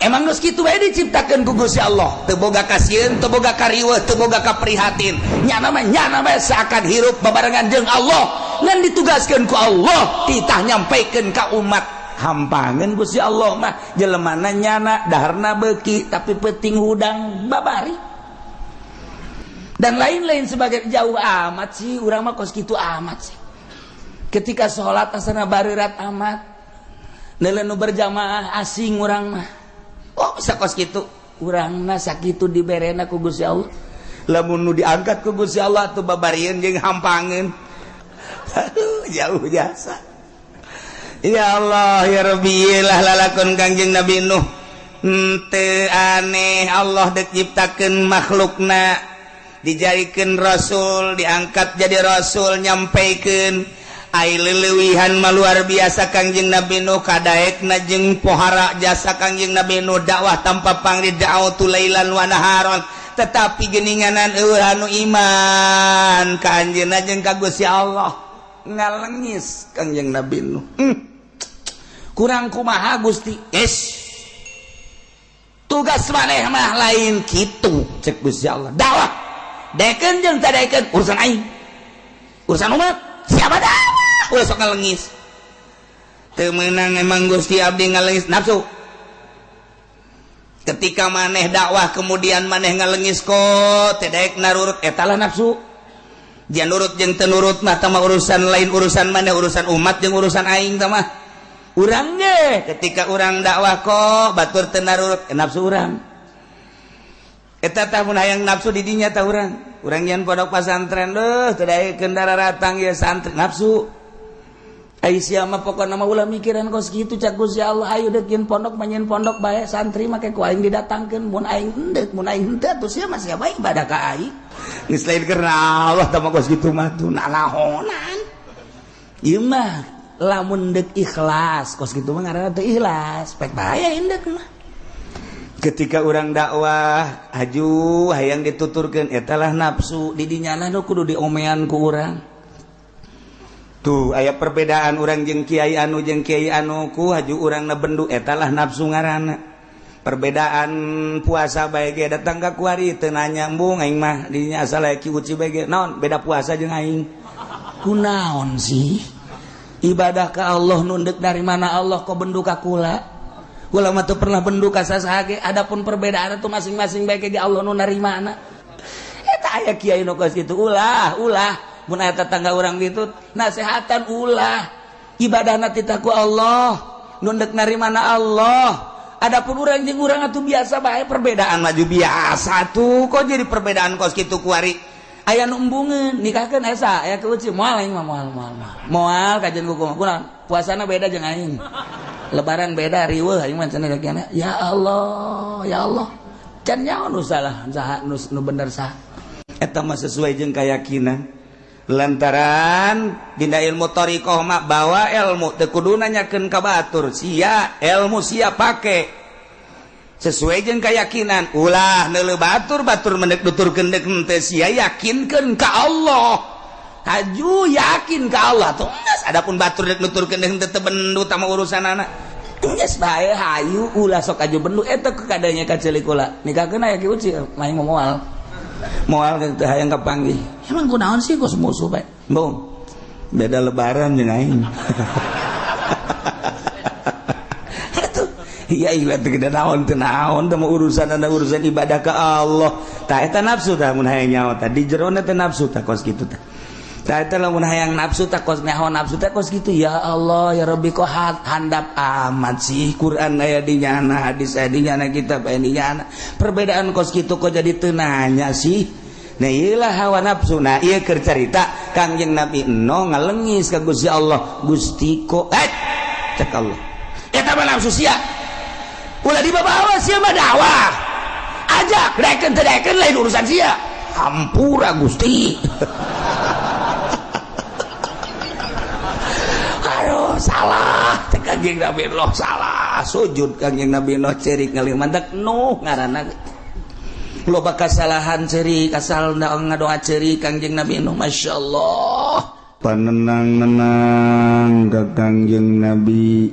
Emang geus kitu bae diciptakeun ku Gusti Allah, teu boga kasieun, teu boga kariweuh, teu boga kaprihatin. Nyana mah nyana bae seakan hirup babarengan jeung Allah, ngan ditugaskeun ku Allah titah nyampaikeun ka umat. Hampangeun Gusti Allah mah jelemana nyana daharna beuki tapi penting hudang babari. Dan lain-lain sebagai jauh amat sih urang mah kos kitu amat sih. Ketika sholat asana bareurat amat, neuleuh nu berjamaah asing urang mah. Oh bisa kos kitu urangna sakitu diberena ku Gusti Allah. Lamun nu diangkat ku Gusti Allah tuh babarieun jeung hampangeun. Aduh, jauh jasa. Ya Allah ya Rabbi lah lalakon Kangjeng Nabi Nuh. Henteu aneh Allah dek nyiptakeun makhlukna, dijadikeun rasul, diangkat jadi rasul, nyampaikeun ai leulewihan mah luar biasa Kangjeng Nabi Nuh kadaekna jeung pohara jasa Kangjeng Nabi Nuh dakwah tanpa pangri da'watu lailan wa naharon, tetapi geuninganan eueuh anu iman ka anjeunna jeung ka Gusti Allah. Ngalengis Kangjeng Nabi Nuh. Kurang kumaha Gusti? Es tugas maneh mah lain kitu cek Gusti Allah. Dakwah daekeun jeung teu daekeun urusan aing, urusan umat siapa dakwah ulah sok ngalengis. Teu meunang emang Gusti abdi ngalengis nafsu. Ketika maneh dakwah kemudian maneh ngalengis kok teu daek narurut eta lah nafsu. Dia nurut jeung teu nurut mah tah urusan lain, urusan maneh, urusan umat jeung urusan aing tah mah. Urang ge ketika urang dakwah kok batur teu narurut nafsu urang. Eta tah mun hayang nafsu di dinya tah urang. Urang nyian pondok pasantren deuh teu daekeun daratang ieu santri nafsu. Ai sia mah pokona mah ulah mikiran kos kitu cak Gusti Allah, ayo deuk nyeun pondok mah nyeun pondok bae, santri make ku aing didatangkeun, mun aing hendeuk mun aing henteu atuh sia mah sia bae ibadah ka aing. Geus lain karena Allah tah mah kos kitu mah tuh nalahonan. Ieu mah lamun deuk ikhlas kos kitu mah ngaranna teu ikhlas, pek bae hendeuk mah. Ketika urang dakwah aju hayang dituturkeun eta lah nafsu di dinya lah nu kudu diomean ku urang. Tuh aya perbedaan urang jeung kiai anu jeung kiai anu ku haju urangna bendu eta lah nafsu ngaranna. Perbedaan puasa bae ge datang ka kuari teu nanya embung aing mah dinya asal aya ki uci bae ge naon beda puasa jeung aing. Kunaon sih? Ibadah ka Allah nunduk dari mana Allah kok bendu ka kula? Kula mah teu pernah bendu ka sasaha ge, adapun perbedaan itu masing-masing bae ge Allah nu narimana. Eta aya kiai nu kos kitu ulah ulah mun aya tetangga urang gitu nasehatan ulah ibadahna titah ku Allah nundek narimana Allah. Adapun urang jeung urang atuh biasa bae perbedaan maju biasa tuh kok jadi perbedaan kos kitu kuari. Aya nu embungeun nikahkeun esa aya ke uci moal aing mah moal moal moal kajian ku kumaha puasana beda jeung aing, lebaran beda riweuh aing mah cenah kiana. Ya Allah ya Allah can nyaho nu salah saha nu bener saha eta mah sesuai jeung keyakinan. Lantaran dina ilmu thariqah mah bawa ilmu teu kudu nanyakeun ka batur, sia ilmu sia pake sesuai jeung keyakinan. Ulah neuleuh batur batur mendek nuturkeun deuk henteu sia yakinkeun ka Allah, haju yakin ka Allah tuh geus. Adapun batur deuk nuturkeun deuk henteu teu bendu tama urusanana geus bae hayu ulah sok aju bendu eta kadanya ka ceulik kula nikahkeun aya ki uci main moal moal teu hayang kapanggih. Emang kunaon sih kos musuh bae embung beda lebaran jeung aing. Atuh iya iya teu gede naon teu naon teh urusan anda urusan ibadah ka Allah tah eta nafsu tah mun hayang nyaho tah di jerona teh nafsu tah kos kitu tah. Tah eta lamun hayang nafsu tah kos nyaho nafsu teh kos kitu. Ya Allah ya Rabbi kok handap amat sih Quran aya di nyana, hadis aya di nyana, kitab aya di nyana, perbedaan kos kitu kok jadi teu nanya sih. Nah ieulah hawa nafsu. Nah ieu keur carita Kangjeng Nabi Nuh ngalengis ka Gusti Allah, Gusti kok cek Allah eta mah nafsu sia ulah dibawa sia mah dakwah ajak daekeun teu daekeun lain urusan sia hampura Gusti. Aduh salah cek Kangjeng Nabi Nuh salah sujud Kangjeng Nabi Nuh cerik ngalih mantak Nuh ngaranna loba kasalahan cerik asal ngadoa cerik Kangjeng Nabi Nuh masyaallah. Panenang-nenang ka Kangjeng Nabi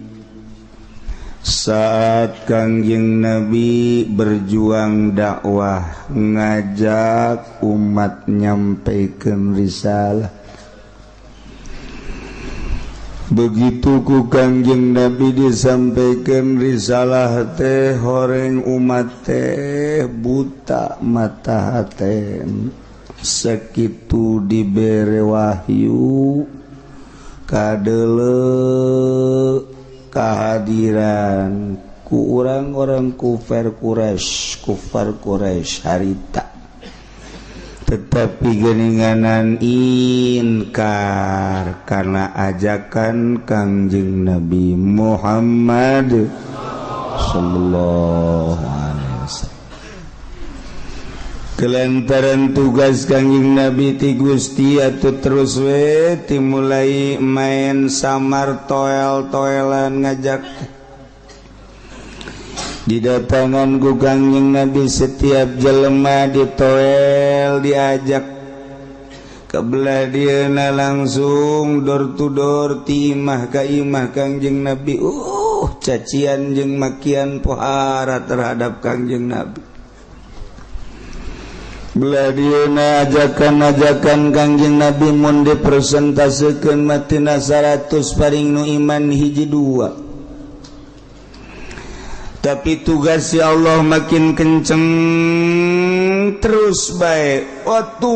Saat Kangjeng Nabi berjuang dakwah ngajak umat nyampaikan risalah, begitu ku Kangjeng Nabi disampaikan risalah teh horeng umat teh buta mata haten, sakitu dibere wahyu kadele kehadiran ku orang-orang kufar Quraisy harita, tetapi geninganan inkar karena ajakan Kangjeng Nabi Muhammad sallallahu alaihi wasallam. Kelantaran tugas Kangjeng Nabi ti Gusti atuh terus we timulai main samar toel-toelan ngajak. Didatangan ku Kangjeng Nabi setiap jelema ditoel diajak kebelah dieuna langsung door to door ti imah ka imah Kangjeng Nabi. Cacian jeung makian pohara terhadap Kangjeng Nabi. Belah dieuna ajakan-ajakan Kangjeng Nabi mun dipresentasekeun matina 100 paring nu iman hiji dua. Tapi tugas ya Allah makin kenceng terus baik. Waktu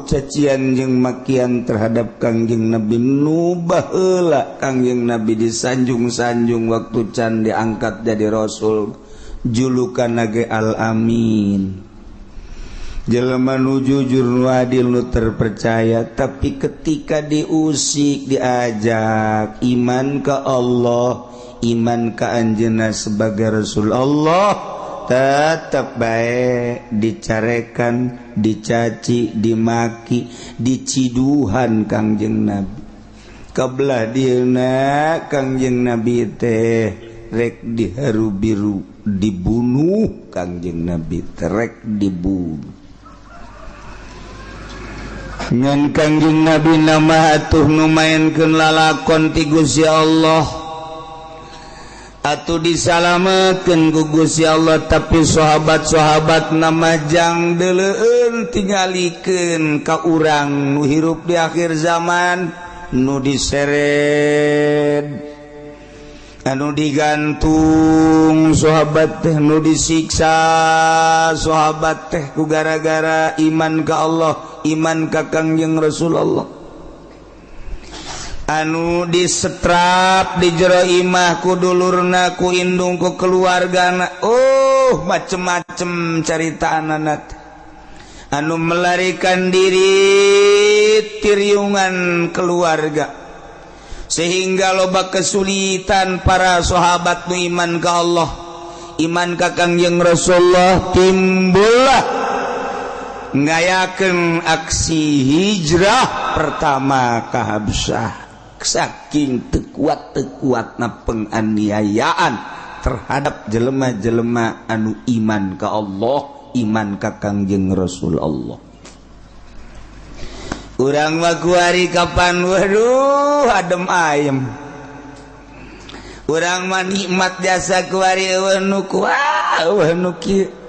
cacian jeung makian terhadap Kangjeng Nabi nu baheula Kangjeng Nabi disanjung-sanjung waktu can diangkat jadi rasul, julukan ge Al-Amin. Jelema nu jujur nu adil nu terpercaya, tapi ketika diusik diajak iman ke Allah, iman ka anjeunna sebagai Rasul Allah, tetap baik dicarekan, dicaci, dimaki, diciduhan Kangjeng Nabi. Kabelah dieuna Kangjeng Nabi teh rek diharu biru dibunuh Kangjeng Nabi teh rek dibunuh. Ngan Kangjeng Nabi nama atuh nu maenkeun lalakon ti Gusti Allah, atuh disalametkeun ku Gusti Allah, tapi sahabat-sahabat nama jang deuleueun tingalikeun ka urang nu hirup di akhir zaman, nu diseret, anu digantung sahabat teh, nu disiksa sahabat teh ku gara-gara iman ka Allah, iman ka Kangjeng Rasulullah. Anu disetrap di jero imah ku dulurna, ku indung, ku keluargana, macem-macem carita anak anu melarikan diri tiriungan keluarga, sehingga loba kesulitan para sahabat nu iman ka Allah, iman ka Kangjeng Rasulullah. Timbullah ngayakeun aksi hijrah pertama ka Habsyah, saking teu kuat-teu kuatna penganiayaan terhadap jelema-jelema anu iman ka Allah, iman ka Kangjeng Rasul Allah. Urang mah kuari kapan, waduh adem ayem. Urang mah nikmat jasa kuari, eueuh nu kuah, eueuh nu kieu.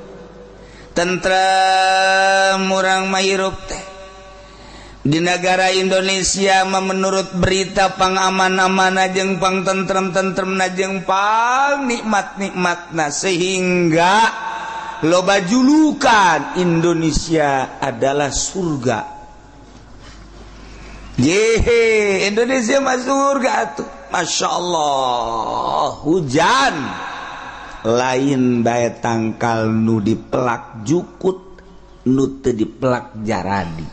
Tentrem urang mah hirup teh. Di negara Indonesia mah menurut berita pang aman-aman jeung pang tentrem-tentrem jeung pang nikmat-nikmatna, sehingga loba julukan Indonesia adalah surga. Yehe, Indonesia mah surga atuh. Masya Allah, hujan lain bae tangkal nu dipelak jukut, nu teu dipelak jaradi.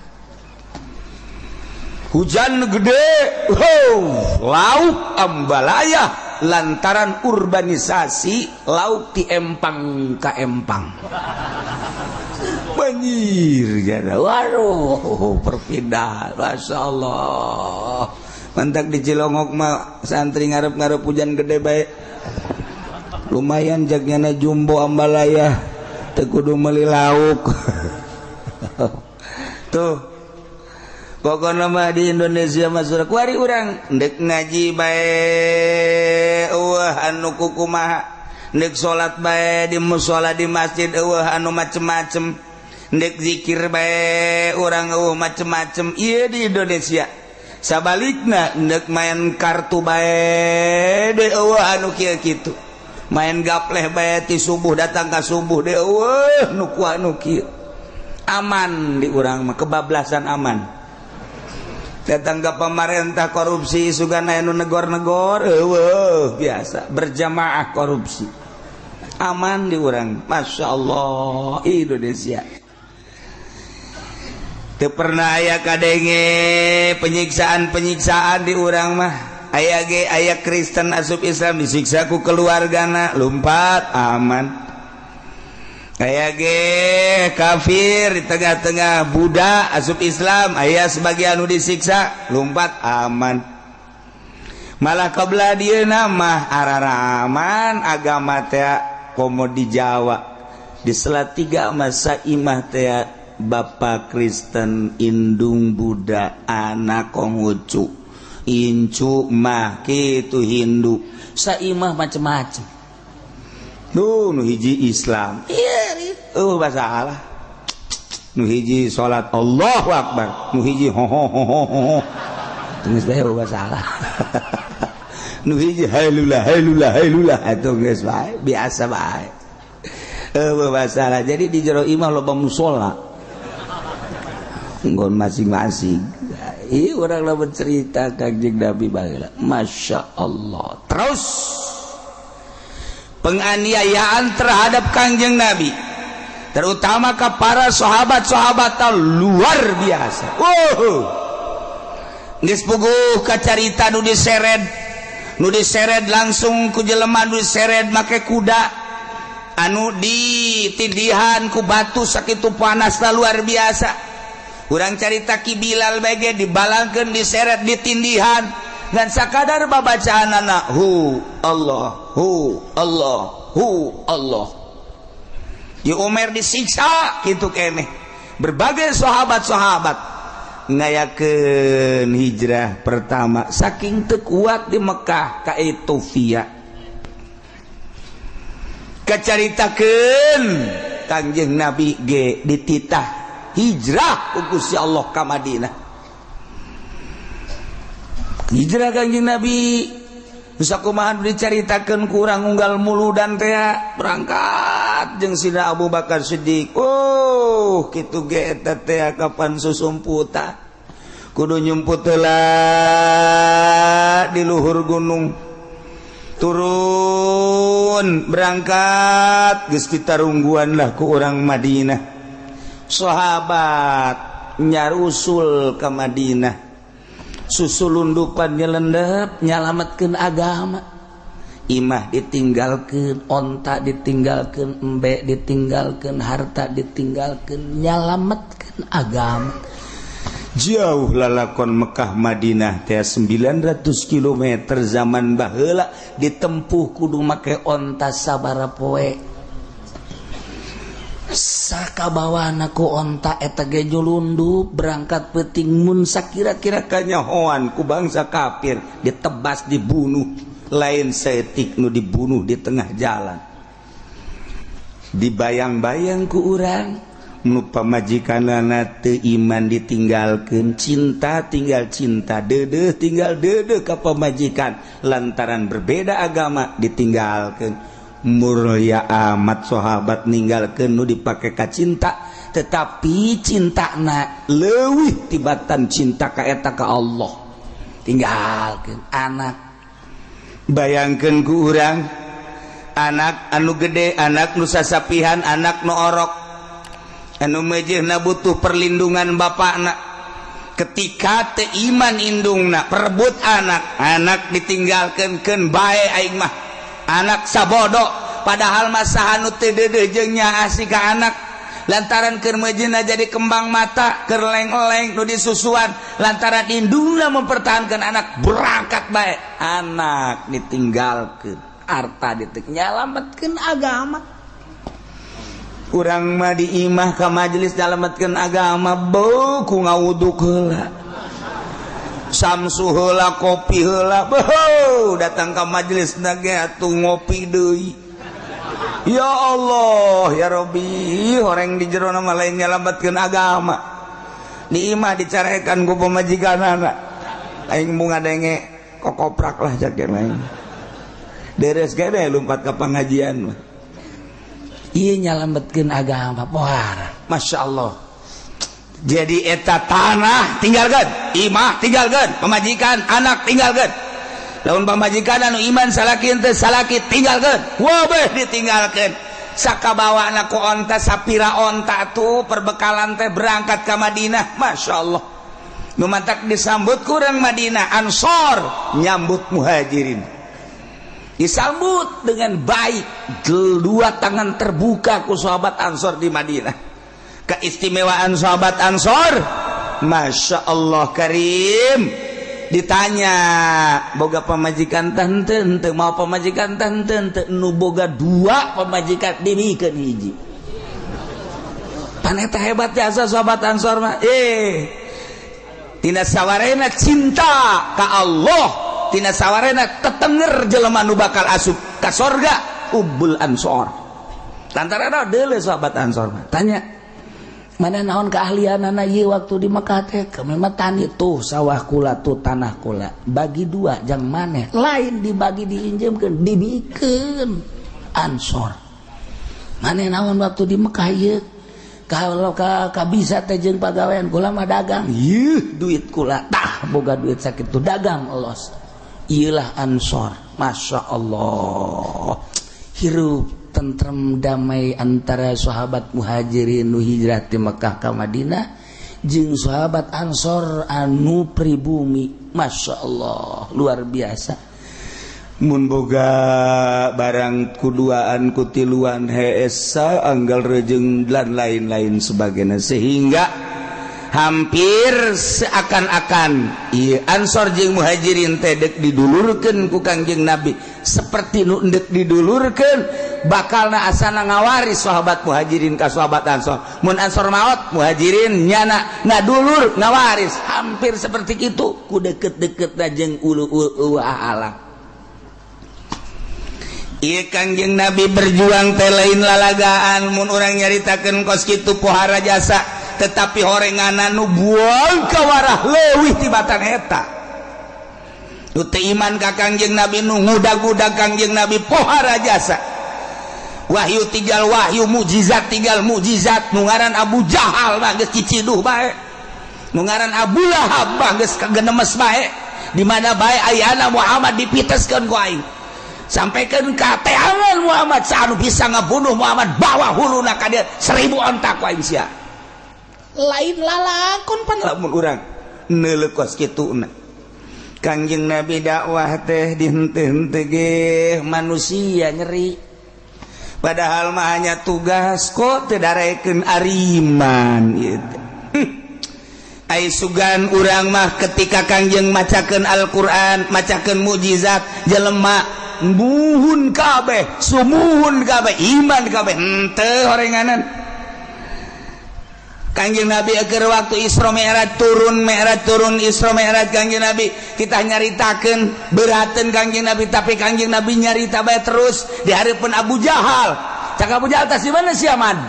Hujan gede, wow, lauk ambalaya lantaran urbanisasi lauk ti empang ka empang. Banjir jada. Waduh, perpindahan, Masya Allah. Mantak di Cilongok mah santri ngarep-ngarep hujan gede bae. Lumayan jagnyana jumbo ambalaya, teu kudu meuli lauk. Tuh. Pokokna mah di Indonesia mah surat kuari urang ndek ngaji bae eueuh anu kukumaha, ndek salat bae di musala, di masjid eueuh anu macem-macem, ndek zikir bae urang eueuh macem-macem. Ieu di Indonesia. Sabalikna ndek main kartu bae de eueuh anu kieu kitu, main gapleh bae ti subuh datang ka subuh de eueuh nu ku anu kieu. Aman di urang mah, kebablasan aman. Datang ke pemerintah korupsi, sugan aya nu negor-negor eueuh, biasa berjamaah korupsi. Aman di urang, Masya Allah. Indonesia teu pernah aya kadenge penyiksaan-penyiksaan di urang mah. Aya ge aya Kristen asup Islam disiksa ku keluargana, lumpat, aman. Aya ge kafir di tengah-tengah Buddha asup Islam, aya sebagian anu disiksa, lumpat, aman. Malah kebelah dia nama araraman agama teh, komo di Jawa, di Salatiga masa imah teh Bapak Kristen, indung Buddha, anak Konghucu, incu mah kitu Hindu, saimah macem-macem. Duh, nu hiji Islam. Iya, oh masalah. Nu hiji salat Allahu Akbar, nu hiji ho ho ho ho ho. Geus bae masalah. Nu hiji hailula hailula hailula atuh geus bae, biasa bae. Eueuh masalah. Jadi di jero imah loba musola. Nggon masing-masing. Ieu urang lamun cerita Kangjeng Nabi baheula. Masya Allah. Terus penganiayaan terhadap Kangjeng Nabi, terutama ke para sahabat-sahabat, luar biasa. Geus puguh kacarita nu diseret, nu diseret langsung ku jelema, nu diseret make kuda, anu ditindihan ku batu sakitu panasna luar biasa. Urang carita Ki Bilal bege dibalangkeun, diseret, ditindihan dan sakadar babacaan anak hu Allah, hu Allah, hu Allah. Di Umar disiksa kitu keneh. Berbagai sahabat-sahabat ngayakeun hijrah pertama saking teu kuat di Mekah ka Ethiopia. Kacaritakeun Kangjeng Nabi ge dititah hijrah ku Gusti Allah ka Madinah. Hijrah Kangjeng Nabi bisa kumaha dicaritakeun kurang unggal muludan teh berangkat jeung Sina Abu Bakar Siddiq. Oh, kitu ge eta teh kapan susumputan kudu nyumput heula di luhur gunung, turun berangkat geus ditarungguan lah ku urang Madinah. Sahabat nyarusul ke Madinah, susulundupan nyelendep nyalametkeun agama. Imah ditinggalkeun, onta ditinggalkeun, embe ditinggalkeun, harta ditinggalkeun, nyalametkeun agama. Jauh lalakon Mekah Madinah teh 900 km. Zaman baheula ditempuh kudu make onta sabara poe. Sakabawana ku onta eta ge nyulundup berangkat peuting, mun sakira-kira kanyahoan ku bangsa kafir ditebas, dibunuh. Lain saeutik nu dibunuh di tengah jalan. Dibayang-bayang ku urang nu pamajikanana teu iman ditinggalkeun, cinta tinggal cinta, deudeuh tinggal deudeuh ka pamajikan, lantaran berbeda agama ditinggalkeun. Mulia amat sahabat ninggalkeun nu dipake ka cinta, tetapi cintana leuwih tibatan cinta ka eta ka Allah. Tinggalkeun anak, bayangkeun ku urang anak anu gede, anak nu sasapihan, anak nu orok anu mejehna butuh perlindungan bapakna. Ketika teu iman indungna perebut anak, anak ditinggalkeun, keun bae aing mah anak sabodo. Padahal masa anu teu deudeuh jeung nyaah ka anak, lantaran keur meujeuhna jadi kembang mata, keur leng-leng nu disusuan, lantaran indungna mempertahankan anak, berangkat bae, anak ditinggalkeun, harta ditinggal, nyalametkeun agama. Urang mah di imah ka majelis nyalametkeun agama beu ku ngawuduk heula. Samsu heula, kopi heula, beuh, datang ka majelis ge atuh ngopi deui. Ya Allah ya Robbi, horeng di jero mah lain nyalametkeun agama. Di imah dicarekan ku pamajikanana. Aing bunga denge kokoprak lah cak lain. Deres gede lompat ke pengajian mah. Ieu nyalametkeun agama pohara. Masya Allah. Jadi eta tanah tinggalkan, imah tinggalkan, pamajikan, anak tinggalkan. Lamun pamajikan anu iman salaki henteu salaki tinggalkan. Wabeh ditinggalkan. Sakabawana ku onta, sapira onta tuh perbekalan teh berangkat ke Madinah. Masya Allah. Nu matak disambut kurang Madinah, Ansor nyambut Muhajirin. Disambut dengan baik, dua tangan terbuka ku sahabat Ansor di Madinah. Keistimewaan sahabat Ansor, Masya Allah Karim. Ditanya boga pamajikan tante henteu, mau pamajikan tante henteu, nu boga dua pamajikan dibikeun hiji. Pan eta hebat jasa sahabat Ansor mah. Tina sawarena cinta ka Allah, tina sawarena tetenger jelema nu bakal asup ka sorga ubul Ansor. Lantaran deule sahabat Ansor mah. Tanya, mana naon keahlian ieu waktu di Mekah teh? Kami mah tani, tuh sawah kula, tuh tanah kula, bagi dua jang maneh. Lain dibagi diinjemkeun, dibikeun Ansor. Maneh naon waktu di Mekah ieu? Kalau ka bisa teh jeung pagawean kula mah dagang. Yeuh, duit kula tah boga duit sakitu dagang los. Ieulah Ansor. Masya Allah, hirup tentrem damai antara sahabat Muhajirin nu hijrah di Mekah ka Madinah jeung sahabat Ansor anu pribumi. Masya Allah, luar biasa. Mun boga barang kuduaan kutiluan heesa anggal rejeng dan lain-lain sebagainya, sehingga hampir seakan-akan ieu Ansor jeung Muhajirin teh dek didulurkeun ku Kangjeng Nabi, seperti nu endek didulurkeun bakalna asana ngawaris sahabat Muhajirin ka sahabat Ansor. Mun Ansor maot, Muhajirin nyana ngadulur ngawaris, hampir seperti itu ku deket-deket jeung ulu ulu alam. Ieu Kangjeng Nabi berjuang teh lain lalagaan. Mun urang nyaritakeun kos kitu pohara jasa, tetapi horenganan nu buang kawarah leuwih tibatan eta. Nu teu iman ka Kangjeng Nabi, nu ngudag-ngudag Kangjeng Nabi pohara jasa. Wahyu tinggal wahyu, mukjizat tinggal mukjizat. Nu ngaran Abu Jahal mah geus ciciduh bae, nu ngaran Abu Lahab mah geus kagenemes bae. Di mana bae ayana Muhammad dipiteskeun ku aing, sampaikan ka teangan Muhammad, saanu bisa ngabunuh Muhammad bawa huluna ka dieu 1000 onta ku aing sia. Lain lalakon pan lamun urang neuleuh kos kituna. Kangjeng Nabi dakwah teh dihenteu-henteu ge manusia nyeri, padahal mah hanya tugas kok teu darekeun ariman ieu teh. Ai sugan urang mah ketika Kangjeng macakeun Al-Qur'an, macakeun mukjizat, jelema muhun kabeh, sumuhun kabeh, iman kabeh henteu horenganan. Kangjeng Nabi keur waktu Isra Mi'raj turun, Mi'raj turun, Isra Mi'raj Kangjeng Nabi kita nyaritakeun berateun Kangjeng Nabi, tapi Kangjeng Nabi nyarita bae terus di hareupeun Abu Jahal. Cak Abu Jahal, tas di mana sia, Man?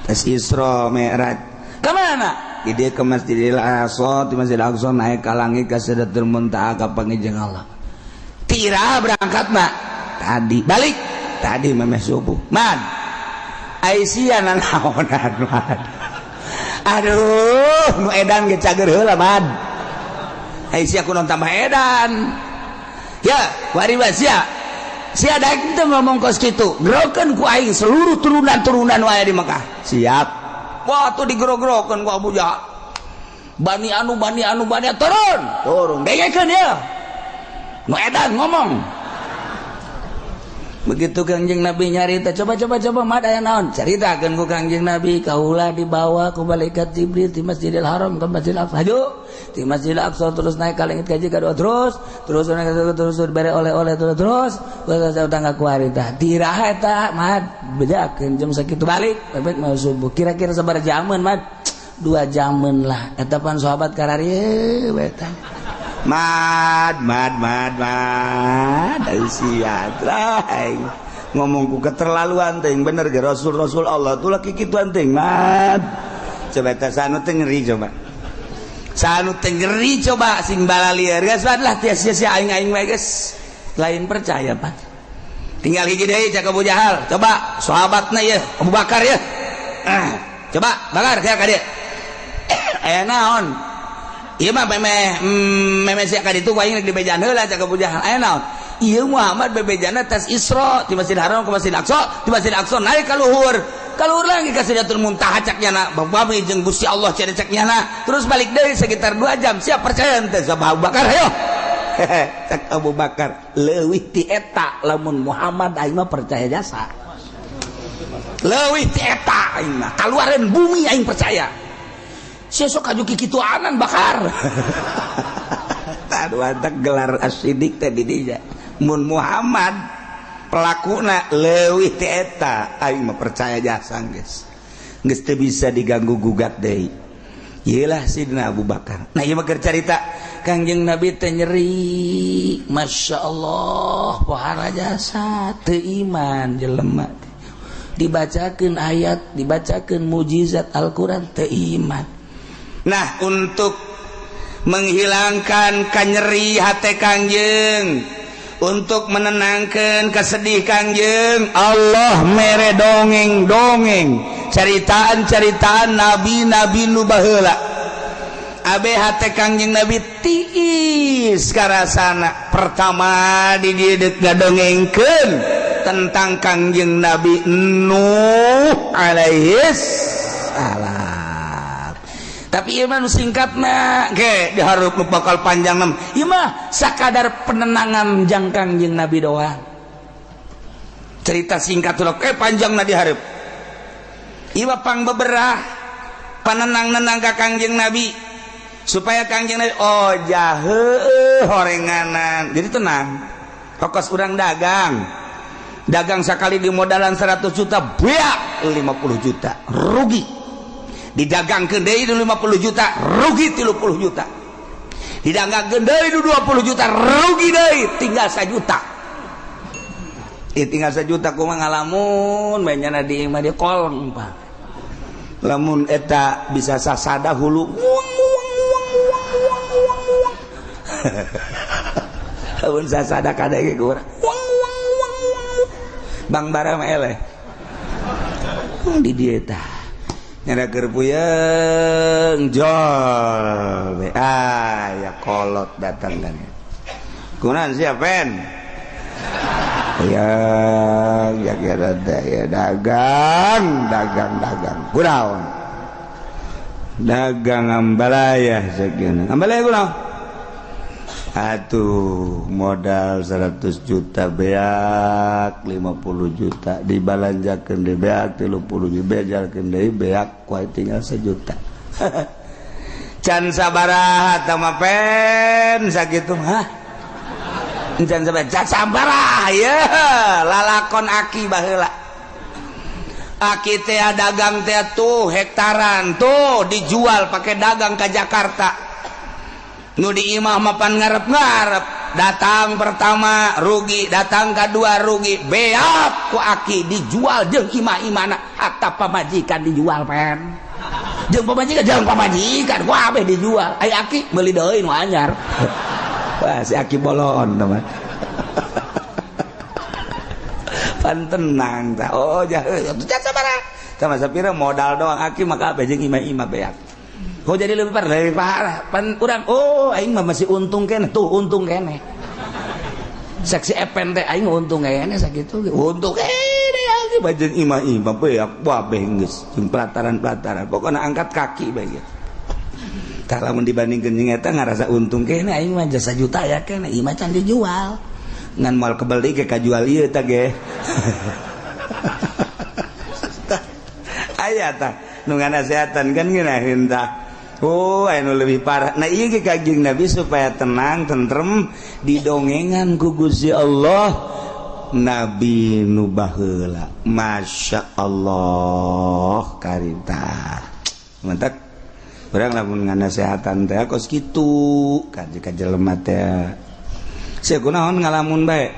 Tas Isra Mi'raj. Ka mana? Di dia ke Masjidil Aqsa, di Masjidil Aqsa naik ka langit ka Sidratul Muntaha ka panggih Allah. Tira berangkat mak tadi, balik tadi memeh subuh. Man, Aisyah nanaonan, man? Aduh, nu edan ge cager heula, man. Aisyah kunaon tambah edan ya wari sia sia daek teu ngomong kos kitu, gerokeun ku aing seluruh turunan-turunan wae di Mekah. Siap. Wah, tuh digerok-gerokeun ku Abu Jahal. Bani anu, bani anu, bani turun turun, dengekeun ya nu edan ngomong. Begitu Kangjeng Nabi nyarita, coba coba coba mah aya naon, caritakeun ku Kangjeng Nabi, kaula dibawa ku malaikat Jibril di Masjidil Haram ke Masjidil Aqsa, hayu di Masjidil Aqsa terus naik ka langit kaji kadua, terus terus naik terus bere oleh-oleh terus terus terus udah ngakuari tah tiraha eta mah bejakeun jam sakitu balik balik mau subuh kira-kira sabaraha jaman, mah 2 jaman lah eta pan sahabat kararieu we tah. Mad mad mad mad sia aing ngomongku keterlaluan teuing bener ge rasul-rasul Allah tuh laki kituan teuing mad. Coba teh sanu teh nyeri coba. Sanu teh nyeri coba sing balalieur geus lah sia-sia aing-aing we geus lain percaya pan. Tinggal hiji deui cak Abu Jahal. Coba sahabatna ieu Abu Bakar ieu. Coba Bakar sia ka dieu. Aya naon? Ieu mah memeh memeh sia ka ditu ku aing rek dibejaan heula cak Abu Jahal. Aya naon? Ieu Muhammad bebejana tas Isra ti Masjid Haram ke Masjid Aqsa, ti Masjid Aqsa naik ka luhur. Ka luhur lagi ka Sidratul Muntaha cak nyana, bami jeung Gusti Allah cenah cak nyana. Terus balik deui sekitar 2 jam. Siap percaya henteu sama Abu Bakar hayo. Cak Abu Bakar leuwih ti eta lamun Muhammad aing mah percaya jasa. Leuwih ti eta aing mah kaluareun bumi aing percaya. Sia sok kaju kikituanan Bakar. Tah gelar as-siddiq teh di dinya. Mun Muhammad pelakuna leuwih ti eta aing mah percaya jasa geus. Geus teu bisa diganggu gugat deui. Ieulah Sidina Abu Bakar. Nah ieu mah keur carita Kangjeng Nabi teh nyeri, Masya Allah, pohara jasa teu iman jelema teh. Dibacakeun ayat, dibacakeun mujizat Al-Qur'an teu iman. Nah, untuk menghilangkan kanyeri hate Kangjeng, untuk menenangkan kesedih Kangjeng, Allah mere dongeng-dongeng, ceritaan-ceritaan nabi-nabi nu baheula. Abe hate Kangjeng Nabi tiis karasana. Pertama di dieu deuk ngadongengkeun tentang Kangjeng Nabi Nuh alaihis salam. Tapi ieu mah nu singkatna ge dihareup nu bakal panjang mah. Ieu mah sakadar penenangan jang Kangjeng Nabi doang. Cerita singkat ulah panjangna dihareup. Ieu mah pang beberah panenang-nenang ka Kangjeng Nabi supaya Kangjeng Nabi oh jahe horenganan. Jadi tenang. Kokos urang dagang. Dagang sekali di modalan 100 juta, beak 50 juta, rugi. Didagangkeun deui 50 juta, rugi 30 juta. Didagangkeun deui 20 juta, rugi deui tinggal 1 juta. Tinggal 1 juta kumaha ngalamun bae nyana di imah di kolong Pak. Lamun eta bisa sasada hulu uang uang uang uang uang uang uang. Lamun sasada kadege ku urang uang uang uang uang. Bang bara mah eleh. Di dieu tah. Nyana keur puyeng jol ah ya kolot datang kan. Kunaon sia pen? Puyeng ya kira teh ya dagang dagang dagang. Kunaon? Dagang ambalaya sakieu. Ambalaya kunaon? Atuh modal 100 juta beak 50 juta dibalanjakeun deui beak 30 juta bejalkeun deui beak kuai tinggal 1 juta. Can sabaraha tah mah pen sakitu mah. Can sabaraha, can sabaraha ye lalakon aki baheula. Aki teh dagang teh tuh hektaran tuh dijual pakai dagang ke Jakarta. Nu di imah mapan ngarep-ngarep, datang pertama rugi, datang kedua rugi, beak ku aki dijual jeung imah-imahna, hatta pamajikan dijual pen. Jeung pamajikan, jeung pamajikan ku abeh dijual. Ai aki meuli deui nu anyar. Wah, si aki bolon teman. Pan tenang tah. Oh, jahe, atuh sabaraha. Sama sapira modal doang aki maka abeh jeung imah-imah beak. Kok jadi lebih parah, lebih parah. Pan urang, oh aing mah masih untung keneh, tuh untung keneh. Saksi epen teh aing untung keneh sakitu. Untung keneh aki bajeng imah-imah beak kabeh geus jeung pelataran-pelataran. Pokona angkat kaki bae ge. Tah lamun dibandingkeun jeung eta ngarasa untung keneh aing mah jasa juta ya keneh, imah can dijual. Ngan moal kebeli ge kajual ieu tah ge. Aya tah nu nganasehatan kan ngeunaheun tah. Oh, anu lebih parah. Nah, ieu ge Kangjeng Nabi supaya tenang, tentrem didongengan ku Gusti Allah Nabi nu baheula. Masya Allah karita. Mantap. Urang lamun nganasehatan teh kos kitu ka jelema teh. Sia kunaon ngalamun bae?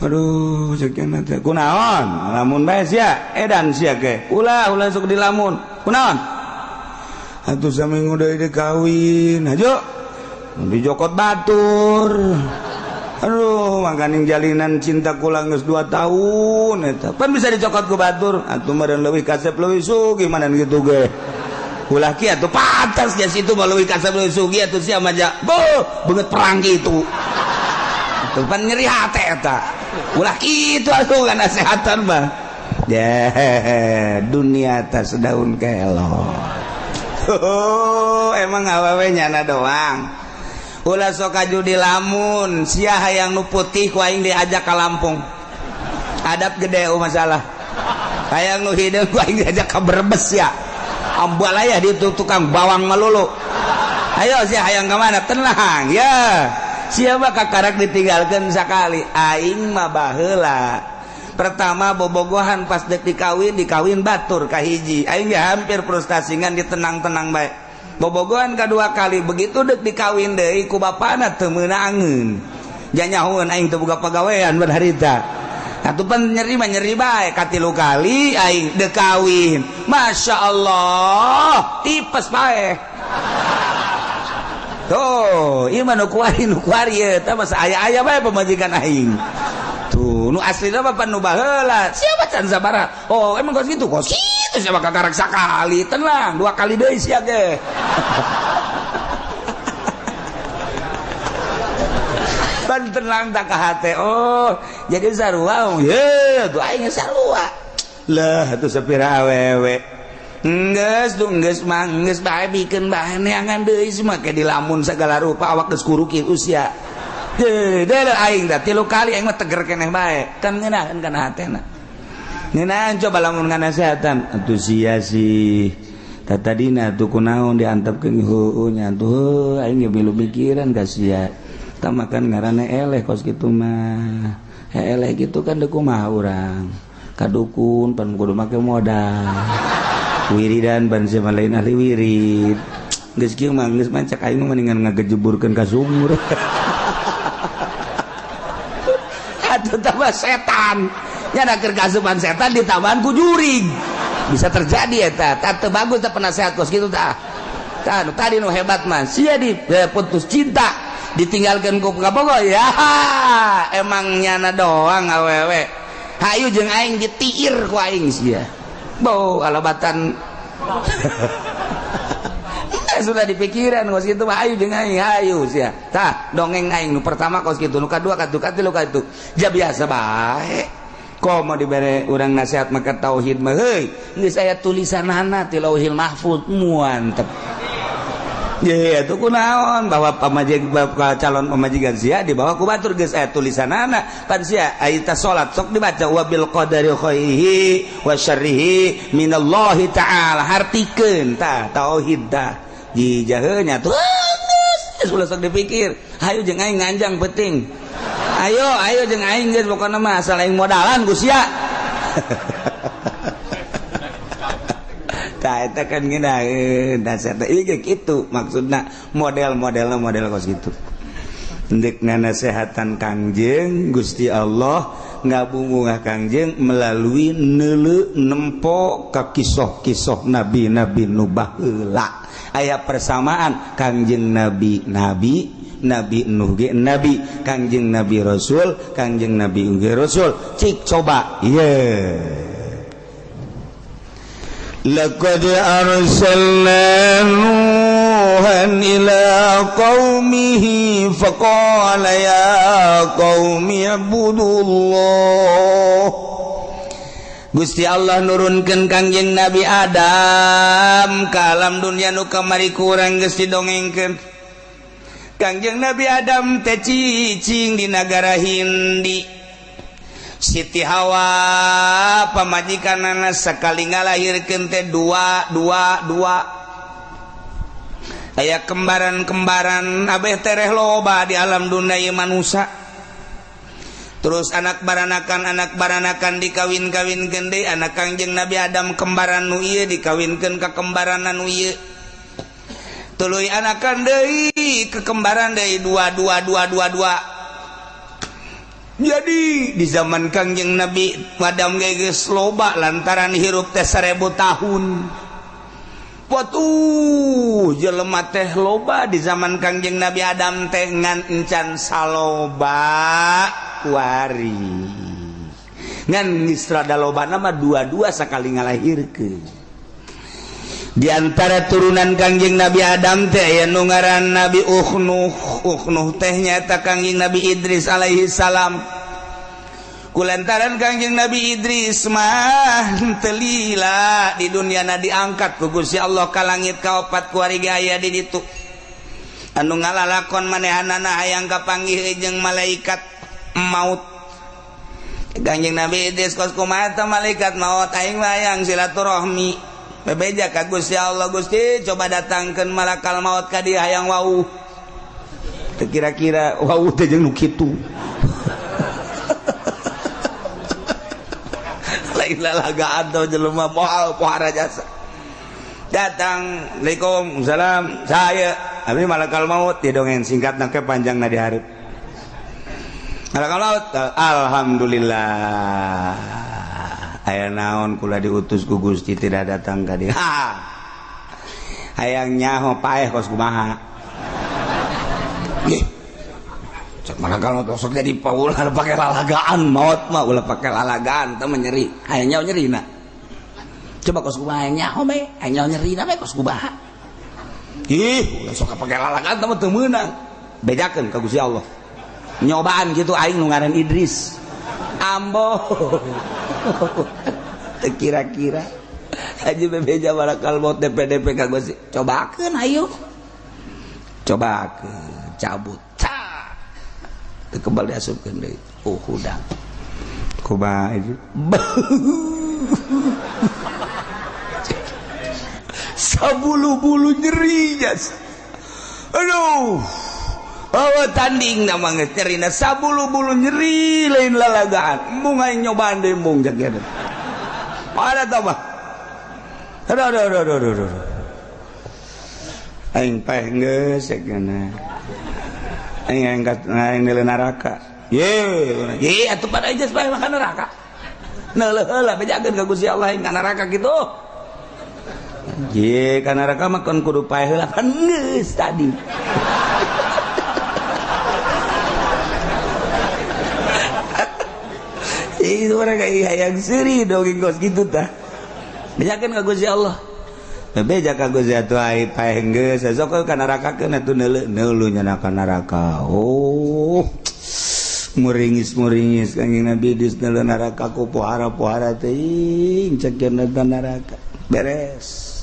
Aduh, ceuk teh kunaon? Ngalamun bae sia, edan sia ge. Ulah ulah sok dilamun. Kunaon? Atuh saminggu deui dikawin. Hajo. Dijokot batur. Aduh, makaning jalinan cinta kula geus 2 tahun eta. Pan bisa dicokot ku batur. Atuh meureun leuwih kasep leuwih sugih mana kitu ge. Ulah kieu atuh pantas geus itu mah leuwih kasep leuwih sugih atuh sia mah ja. Beuh, beungeut perang kitu. Atuh pan nyeri hate eta. Ulah kitu atuh ngasehatan mah. Yeah, dunia atas daun kelor. Oh, emang awewe nyana doang. Ulah sok kaju di lamun, sia hayang nu putih ku aing diajak ka Lampung. Adab gede masalah. Hayang nu hideung ku aing diajak ka Brebes ya. Ambalaya di tukang bawang melulu. Ayo sia hayang ka mana? Tenang ya. Sia mah kakarak ditinggalkeun sakali. Aing mah baheula. Pertama bobogohan pas dek dikawin, dikawin batur kahiji. Aing ge hampir frustasi ngan ditenang-tenang bae. Bobogohan kedua kali begitu dek dikawin deui ku bapana teu meunangeun. Janyahoeun aing teu boga pagawean ban harita. Atuh pan nyeri mah nyeri bae katilu kali aing dek kawin. Masya Allah, tipes bae. Tuh, ieu mah nu kuari ieu tah masa aya-aya bae pamajikan aing. Tuh, nu aslina mah pan nu baheula. Siapa can sabaraha? Oh, emang kos kitu? Kos kitu siapa kakarak sakali. Tenang, 2 kali deui sia ge. Pan tenang tak ka hate. Oh, jadi sarua. Ye, tuh aing sarua. Lah, atuh sapira awewe. Enggeus tuh enggeus mah enggeus bae bikeun bae neangan deui semua ke dilamun segala rupa awak geus kuruki usia. Heuh, deuleu aing tah 3 kali aing mah teger keneh bae. Kan ngeunaheun kana hatena. Ngeunaheun coba lamun nganasehatan atuh sia sih. Tatadina atuh kunaon diantepkeun heueuh nya atuh aing ge milu mikiran ka sia. Tah makan ngaranna eleh kos kitu mah. Eleh kitu kan deuk kumaha urang. Ka dukun pan kudu make modal. Wiridan ban sia lain ahli wirid. Geus kieu mah geus mah cek aing mah mendingan ngagejeburkeun ka sumur. Atuh tambah setan. Nya da keur kasupan setan ditambahan ku jurig. Bisa terjadi eta. Tah teu bagus teh penasehat kos kitu tah. Tah nu tadi nu hebat mah sia di putus cinta ditinggalkeun ku kabogoh ya. Emang nyana doang awewe. Hayu jeung aing ditiir ku aing sia. Bau alabatan. Sudah dipikiran kos kitu mah hayu jeung aing hayu sia. Tah dongeng aing nu pertama kos kitu, nu kadua katu katilu katu. Ja biasa bae. Komo dibere urang nasihat maka tauhid mah heuy geus aya tulisanana ti Lauhil Mahfuz muantep. Ye atuh kunaon bahwa pamajig calon pamajikan sia dibawa ku batur geus aya tulisanana pan sia aya ta salat sok dibaca wabil qadari khairihi wa syarrihi minallahi ta'ala hartikeun tah tauhid tah jijaheuh nya tuh geus ulah sok dipikir hayu jeung aing nganjang penting ayo ayo jeung aing geus pokona mah asal aing modalan ku sia. Tah eta kan ngeunaheun nasihat ieu ge kitu maksudna model-modelna model kos kitu. Ndek nganasehatan Kangjeng Gusti Allah ngabungah Kangjeng melalui neuleu nempo ka kisoh-kisoh nabi-nabi nu baheula. Aya persamaan Kangjeng Nabi nabi, Nabi Nuh ge nabi, Kangjeng Nabi Rasul, Kangjeng Nabi ge Rasul. Cik coba ieu. Laqad arsalna Nuhan ila qaumihi faqala ya qaumi ibudullah. Gusti Allah nurunkeun Kangjeng Nabi Adam ka alam dunya nu kamari kurang geus didongengkeun. Kangjeng Nabi Adam teh cicing di nagara Hindi. Siti Hawa pamajikanana sakali ngalahirkeun teh 2 2 2. Aya kembaran-kembaran abeh tereh loba di alam dunia ieu manusa. Terus anak baranakan dikawin-kawinkeun deui anak Kangjeng Nabi Adam kembaran nu ieu dikawinkeun ka kembaran nu ieu. Tuluy anakan deui kekembaran deui 2 2 2 2 2. Jadi di zaman Kangjeng Nabi Adam geus loba lantaran hirup teh 1000 tahun. Watuh jelema teh loba di zaman Kangjeng Nabi Adam teh ngan encan saloba kuari. Ngan geus rada lobana mah dua-dua sakali ngalahirkeun. Di antara turunan Kangjeng Nabi Adam teh aya nu ngaran Nabi Ukhnuh. Ukhnuh teh nyaeta Kangjeng Nabi Idris alaihi salam. Kulantaran Kangjeng Nabi Idris mah teu lila di dunyana diangkat ku Gusti Allah ka langit kaopat kuari ge aya di ditu. Anu ngalalakon manehanana hayang kapanggih jeung malaikat maut. Kangjeng Nabi Idris kos kumaha teh malaikat maut aing mah hayang silaturahmi. Bebeja ka Gusti Allah, Gusti coba datangkeun malakal maut ka dieu hayang wau. Teu kira-kira wau teh jeung nu kitu. Lain lalagaan teh jelema moal pohara jasa. Datang, Assalamualaikum, salam, saya abdi malakal maut di dongeng singkat ke panjangna di hareup. Malakal maut, alhamdulillah. Aya naon kula diutus ku Gusti tidak datang ka dieu. Hayang nyaho paeh kos kumaha. Ih. Cek malakal maut sok jadi paulah pake lalagaan maut mah ulah pake lalagaan teh mah nyeri. Hayang nyaho nyerina. Coba kos kumaha hayang nyaho bae, hayang nyaho nyerina bae kos kumaha. Ih, ulah sok pake lalagaan teh mah teu meunang. Bejakeun ka Gusti Allah. Nyobaan kitu aing nu ngaran Idris. Ambo. Kira-kira aja bebeja malakal maut DPDP ka Gusti. Cobakeun ayo. Cobakeun, cabut. Cak. Teu kebal diasupkeun deui. Oh, hudang. Kumaha itu? Sabulu-bulu nyeri jas. Aduh. Oh, tanding nama geus nyerina sabulu-bulu nyeri lain lalagaan. Embung aing nyobaan deui embung cek ieu. Ada tah mah. Aduh aduh aduh aduh aduh. Aing paeh geus cek geuna. Aing angkat aing neuleuh neraka. Ye, ye atuh pada aja paeh mah ka neraka. Neuleuh heula bejakeun ka Gusti Allah aing ka neraka kitu. Ye, ka neraka mah kon kudu paeh heula kan geus tadi. Itu mereka hayang seuri dongeng kos kitu tah. Bejakeun ka Gusti Allah. Bebeja ka Gusti atuh ai paeh geus sok ka neraka keun atuh neuleuh neuleuh nya ka neraka. Oh. Muringis-muringis Kangjeng Nabi Idris neuleuh neraka ku pohara-pohara teuing cek cenah neraka. Beres.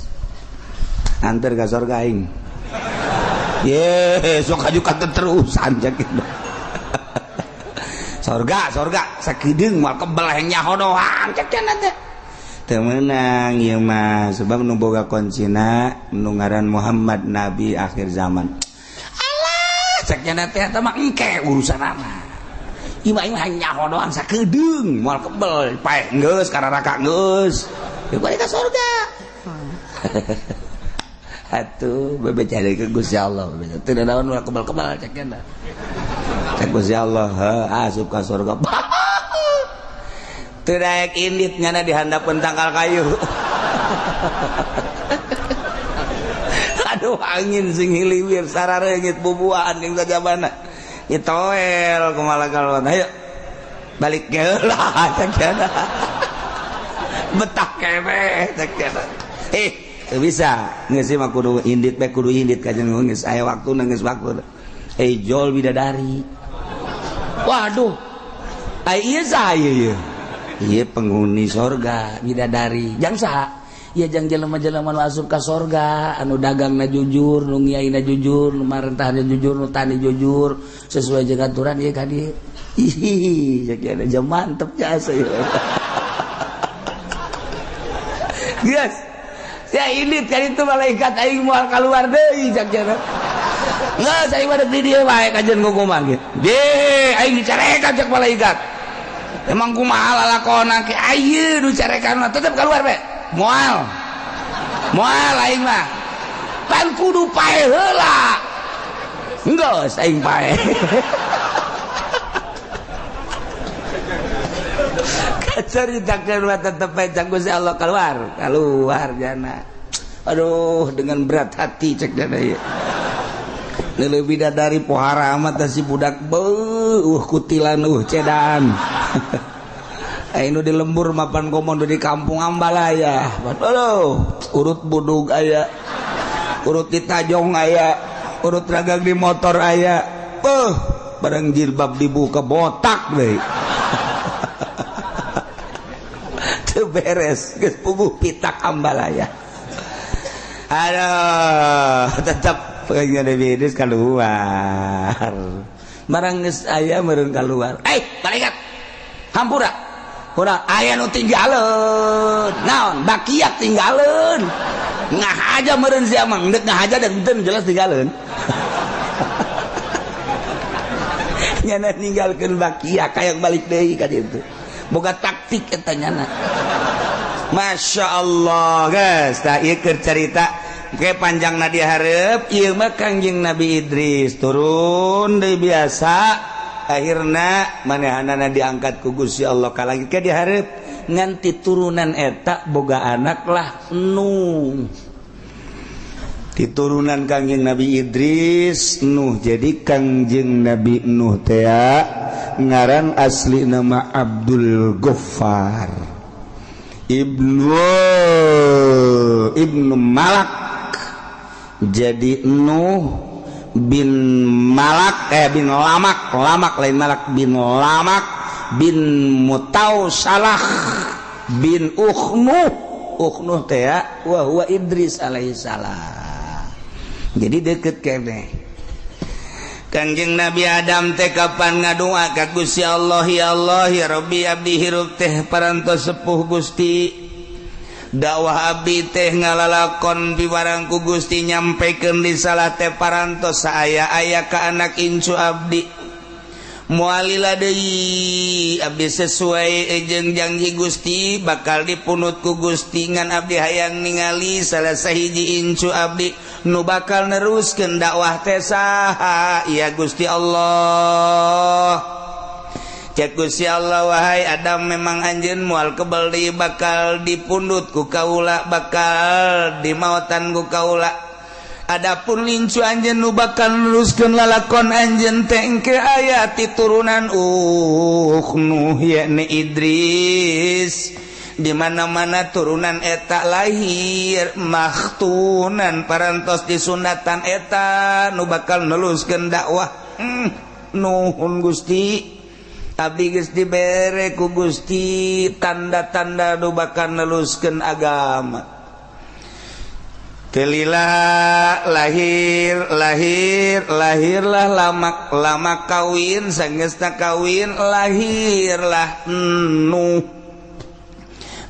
Anter ka sorga aing. Ye, sok haju ka terusan cek. Sorga, sorga, sakedeung moal kebel hayang nyaho doang cek cenah teh. Teu meunang ieu mah sebab nu boga kuncina nu ngaran Muhammad nabi akhir zaman. Alah, cek cenah teh eta mah engke urusanana. Ieu mah hayang nyaho doang sakedeung moal kebel paeh geus ka neraka geus. Ieu balik ka sorga. Atuh bebeja deui ka Gusti Allah, bebeja. Teu naon moal kebel-kebel cek cenah. Cek Gusti Allah, asup ka surga. Teu daek indit nyana di handapeun tangkal kayu. Aduh angin sing hiliwir sarareungit bubuahan jeung sajabana. Itoel kumaha kalon. Ayo balik geula cek cenah. Betah keneh cek cenah. Eh, teu bisa. Geus mah kudu indit bae kudu indit ka jeung geus aya waktuna geus waktu. Eh jol bidadari. Waduh. Ai ieu saha ieu? Ieu penghuni sorga bidadari. Jang saha? Ieu jang jelema-jelema nu asup ka sorga, anu dagangna jujur, nu ngiaina jujur, nu marentahna jujur, nu tani jujur, sesuai jeung aturan ieu ka dieu. Ih, cek ada jam mantep jasa ieu. Geus. Ya indit kan itu malaikat aing moal kaluar deui cek cenah. Geus aing mah di dieu bae kajeun kumaha ge. De aing dicarekan cek malaikat. Emang kumaha lalakona ke ayeuna nu carekan mah tetep keluar bae. Moal. Moal aing mah. Pan kudu paeh heula. Geus aing paeh. Ceritakeun mah tetep bae cak Gusti Allah keluar, keluar jana. Aduh, dengan berat hati cek jana ieu. Leuwih bidadari pohara amat si budak beuh kutilan cedan. Ayo di lembur mapan komodo di kampung Ambalaya. Aduh, urut budug aya, urut di tajong aya, urut ragang di motor aya. Beuh, barang jilbab dibuka botak deui. Teu beres, geus puguh pitak Ambalaya. Aduh, tetap pengen Nabi Idris keluar. Barang geus aya meureun keluar. Eh, malaikat. Hampura. Kurang aya nu tinggaleun. Naon? Bakiak tinggaleun. Ngahaja meureun sia mah, deuk ngahaja da henteu jelas tinggaleun. Nyana ninggalkeun bakiak hayang balik deui ka ditu. Boga taktik eta nyana. Masya Allah, guys, tah ieu keur carita ke panjangna dihareup ieu mah Kangjeng Nabi Idris turun deui biasa akhirna manehanana diangkat ku Gusti Allah ka langit ke dihareup nganti turunan eta boga anak lah Nuh. Diturunan Kangjeng Nabi Idris Nuh. Jadi Kangjeng Nabi Nuh teh ngaran asli nama Abdul Ghaffar Ibnu Malak. Jadi Nuh bin Malak bin Lamak, Lamak lain Malak, bin Lamak bin Mutausalah bin Ukhnuh. Ukhnuh teh wa huwa Idris alaihi salam. Jadi deket kene. Kangjeng Nabi Adam teh kapan ngadua ka Gusti Allah, ya Allah ya Rabbi abdi hirup teh parantos sepuh Gusti. Dakwah abdi teh ngalalakon piwarang ku Gusti nyampekeun risalah teh parantos saaya-aya ka anak incu abdi. Mualila deui abdi sesuai jeung janji Gusti bakal dipunut ku Gusti ngan abdi hayang ningali salah sahiji incu abdi nu bakal neruskeun dakwah teh saha ya Gusti Allah. Cek Gusti Allah, wahai Adam memang anjeun moal kebel deui bakal dipundut ku kaula, bakal dimaotan ku kaula. Adapun lincu anjeun nu bakal neruskeun lalakon anjeun teh engke aya ti turunan Nuh yakni Idris. Di mana-mana turunan eta lahir makhtunan parantos disunatan eta nu bakal neruskeun dakwah. Nuhun Gusti, abdi geus dibere ku Gusti tanda-tanda nu bakal neruskeun agama. Telila lahir lahir lahirlah lamak, lamak kawin sanggeusna kawin lahirlah Nuh.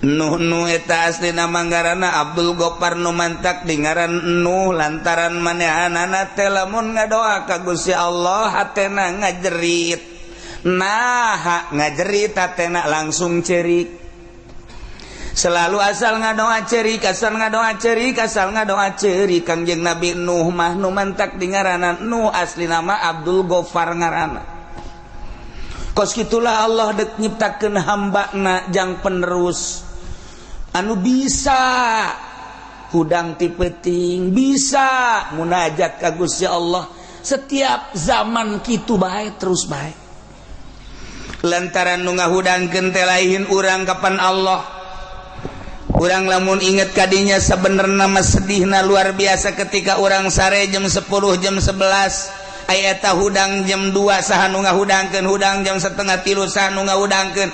Nuh nu eta aslina manggarana Abdul Ghaffar nu mantak dingaran Nuh lantaran manehanana teh lamun ngadoa ka Gusti Allah hatena ngajerit. Nah ngajerit hatena langsung cerik. Selalu asal ngadoa cerik, asal ngadoa cerik, asal ngadoa cerik. Kangjeng Nabi Nuh mah nu mantak dingaranan Nuh asli nama Abdul Ghaffar ngaranna. Kos kitulah Allah dek nyiptakeun hambana jang penerus anu bisa hudang ti peuting, bisa munajat ka Gusti Allah setiap zaman kitu bae terus bae. Lantaran nu ngahudangkeun teh lain urang kapan Allah. Urang lamun inget kadinya sebenarnya mah sedihna luar biasa ketika urang sare jam 10 jam 11 aya eta hudang jam 2 saha nu ngahudangkeun, hudang jam 2:30 saha nu ngahudangkeun.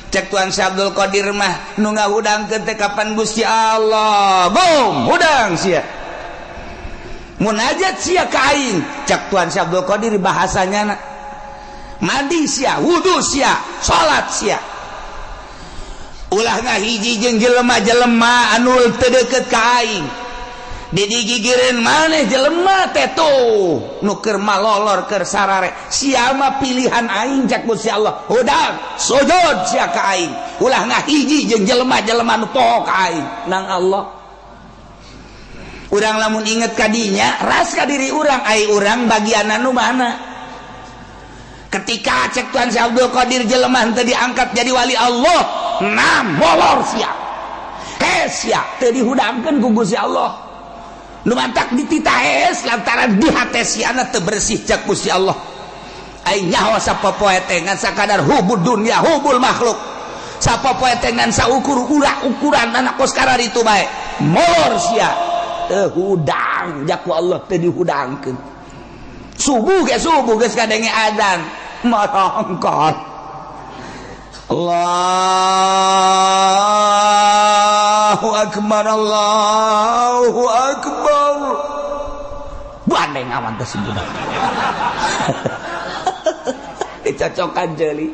Cek Tuan Syekh Abdul Qadir mah nu ngahudangkeun teh kapan Gusti Allah. Boom, hudang sia. Munajat sia ka aing. Cek Tuan Syekh Abdul Qadir bahasanya mandi sia, wudu sia, salat sia. Ulah ngahiji jeung jelema-jelema anu teu deukeut ka aing. Didigigireun maneh jelema teh tuh nu keur malolor keur sarare. Sia mah pilihan aing cak Gusti Allah. Hudang sujud sia ka aing. Ulah ngahiji jeung jelema-jelema nu poho ka aing nang Allah. Urang lamun inget kadinya ras ka diri urang, ai urang bagian anu mana? Ketika cek Tuhan Syekh Abdul Qadir, jelema teu diangkat jadi wali Allah, nam molor sia, hes sia, teu dihudangkeun ku Gusti Allah. Nu mantak dititah hes lantaran di hate siana teu bersih cek Gusti Allah. Aing nyaho sapopoe teh ngan sakadar hubud dunya, hubul makhluk. Sapopoe teh ngan saukur ukuran anak kos itu bae, molor sia, teu hudang jaku Allah, teu dihudangkeun. Subuh ge subuh geus kadenge adzan marongkot, Allahu akbar, Allahu akbar, bandeng awan teh si budak dicocokan jeli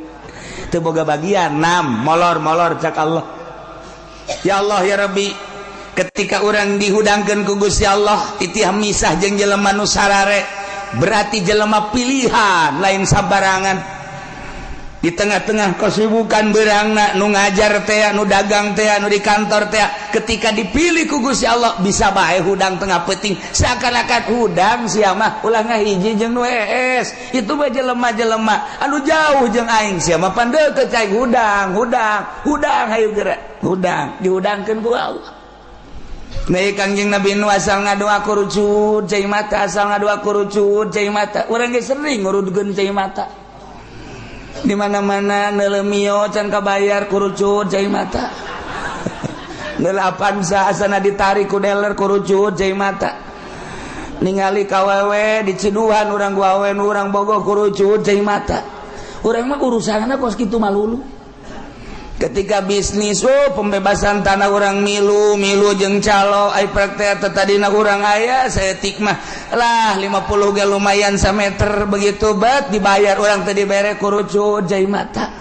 teu boga bagian, nam molor-molor cak Allah. Ya Allah, ya Rabbi, ketika orang dihudangkan ku Gusti Allah titih misah jeung jelema nu sarare, berarti jelema pilihan, lain sabarangan. Di tengah-tengah kesibukan berangna, nu ngajar teh, nu dagang teh, nu di kantor teh, ketika dipilih ku Gusti Allah bisa bae hudang tengah peuting, seakan-akan hudang sia mah ulah ngahiji jeung nu hees itu mah jelema-jelema anu jauh jeung aing, sia mah pan deukeut cai, hudang, hudang, hudang, hayu geura hudang, dihudangkeun ku Allah. Nah, Kangjeng Nabi nu asal ngadoa kurucut cai mata, asal ngadoa kurucut cai mata. Urang ge sering ngurudkeun cai mata. Di mana-mana neuleum mio can kabayar, kurucut cai mata. Neuleuh Avanza asana ditarik ku dealer, kurucut cai mata. Ningali kawewe diciduhan urang ku awewe nu urang bogoh, kurucut cai mata. Urang mah urusanna kos kitu malulu. Ketika bisnis, oh, pembebasan tanah orang milu milu jeung calo, ai praktek tadina urang aya saeutik mah lah, 50 ge lumayan sameter. Begitu bet dibayar, urang teh dibere, kurucut cai mata.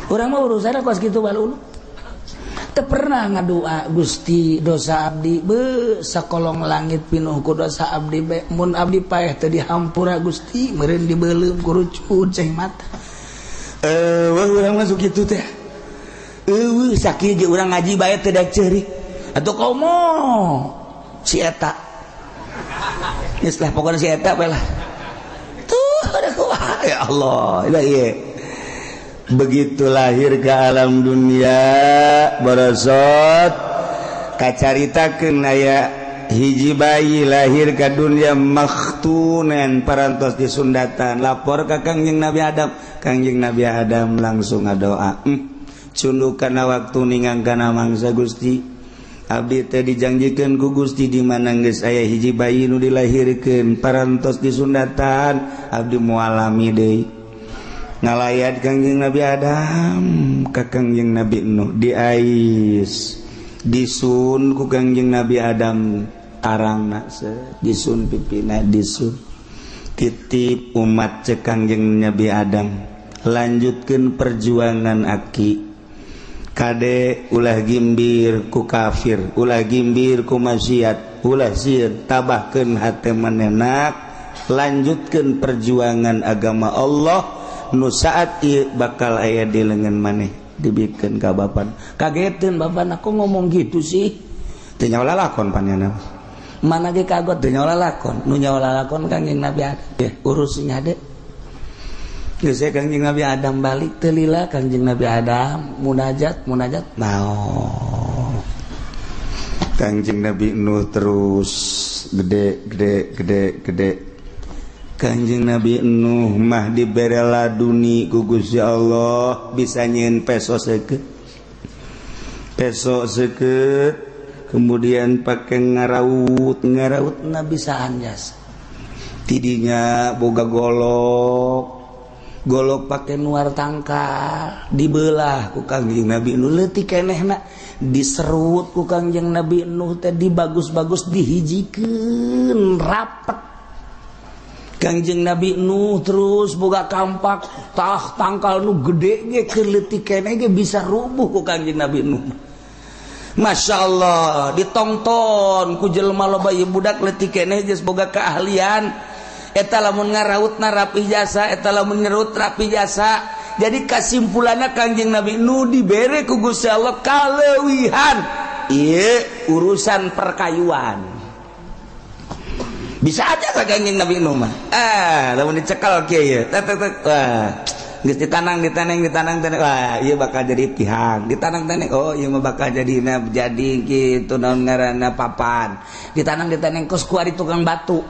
Urang mah urusanna kos kitu balulu. Teu pernah ngadua, "Gusti, dosa abdi be sakolong langit pinuh ku dosa abdi be, mun abdi paeh teu dihampura Gusti, meureun dibeuleum," kurucut cai mata. Eh, urang masuk kitu teh. Eueuh sakieu ge urang ngaji bae teu daek ceurik atuh, komo si eta geus lah, pokoknya si eta bae lah tuh ada kumaha. Ya Allah, ieu ieu begitu lahir ke alam dunia barosot kacaritakeun aya hiji bayi lahir ke dunia makhtunen, parantos disundatan. Lapor ka Kangjeng Nabi Adam. Kangjeng Nabi Adam langsung ngadoa, cunduk kana waktu ningang kana mangsa, "Gusti, abdi teh dijanjikeun ku Gusti di mana geus aya hiji bayi nu dilahirkeun parantos disundatan, abdi moal lami deui." Ngalayat Kangjeng Nabi Adam ka Kangjeng Nabi Nuh, diais, disun ku Kangjeng Nabi Adam tarangna, disun pipina, disun, "Titip umat," cek Kangjeng Nabi Adam, "lanjutkan perjuangan aki. Kade, ulah gimbir ku kafir, ulah gimbir ku maksiat, ulah sieun, tabahkeun hate manenak, lanjutkan perjuangan agama Allah nu saat ieu bakal aya di lengan maneh." Dibikeun ka bapan. Kageteun bapan, "Aku ngomong gitu sih?" Teu nyaho lalakon panjana mana ge kagot, teu nyaho lalakon. Nu nyaho lalakon Kangjeng Nabi Adam. Ya, urusnya deh. Geus Kangjeng Nabi Adam balik, teu lila Kangjeng Nabi Adam munajat munajat naon. Kangjeng Nabi Nuh terus gede gede gede gede. Kangjeng Nabi Nuh mah dibere laduni ku Gusti Allah, bisa nyieun peso seukeut, peso seukeut, kemudian pakai ngaraut ngaraut na bisa anjas. Tidinya boga golok, golok pakai nuar tangkal, dibelah ku Kangjeng Nabi Nuh leutik kenehna, diserut ku Kangjeng Nabi Nuh teh, dibagus-bagus, dihijikeun rapet. Kangjeng Nabi Nuh terus boga kampak, tah tangkal nu gede ge keur leutik keneh ge bisa rubuh ku Kangjeng Nabi Nuh. Masya Allah, ditonton ku jelema loba. Ieu budak leutik keneh geus boga keahlian eta, lamun ngarautna rapi jasa, eta lamun nyerut rapi jasa. Jadi kesimpulannya, Kangjeng Nabi Nuh dibere ku Gusti Allah kaleuwihan ieu urusan perkayuan. Bisa aja ka Kangjeng Nabi Nuh mah. Ah, lamun dicekal kieu ye. Tek tek tek. Wah, geus ditanang ditanang ditanang tanang. Wah, ieu bakal jadi tihang. Ditanang tanang. Oh, ieu mah bakal jadi jadi kitu naon ngaranna papan. Ditanang ditanang kos kuari tukang batu.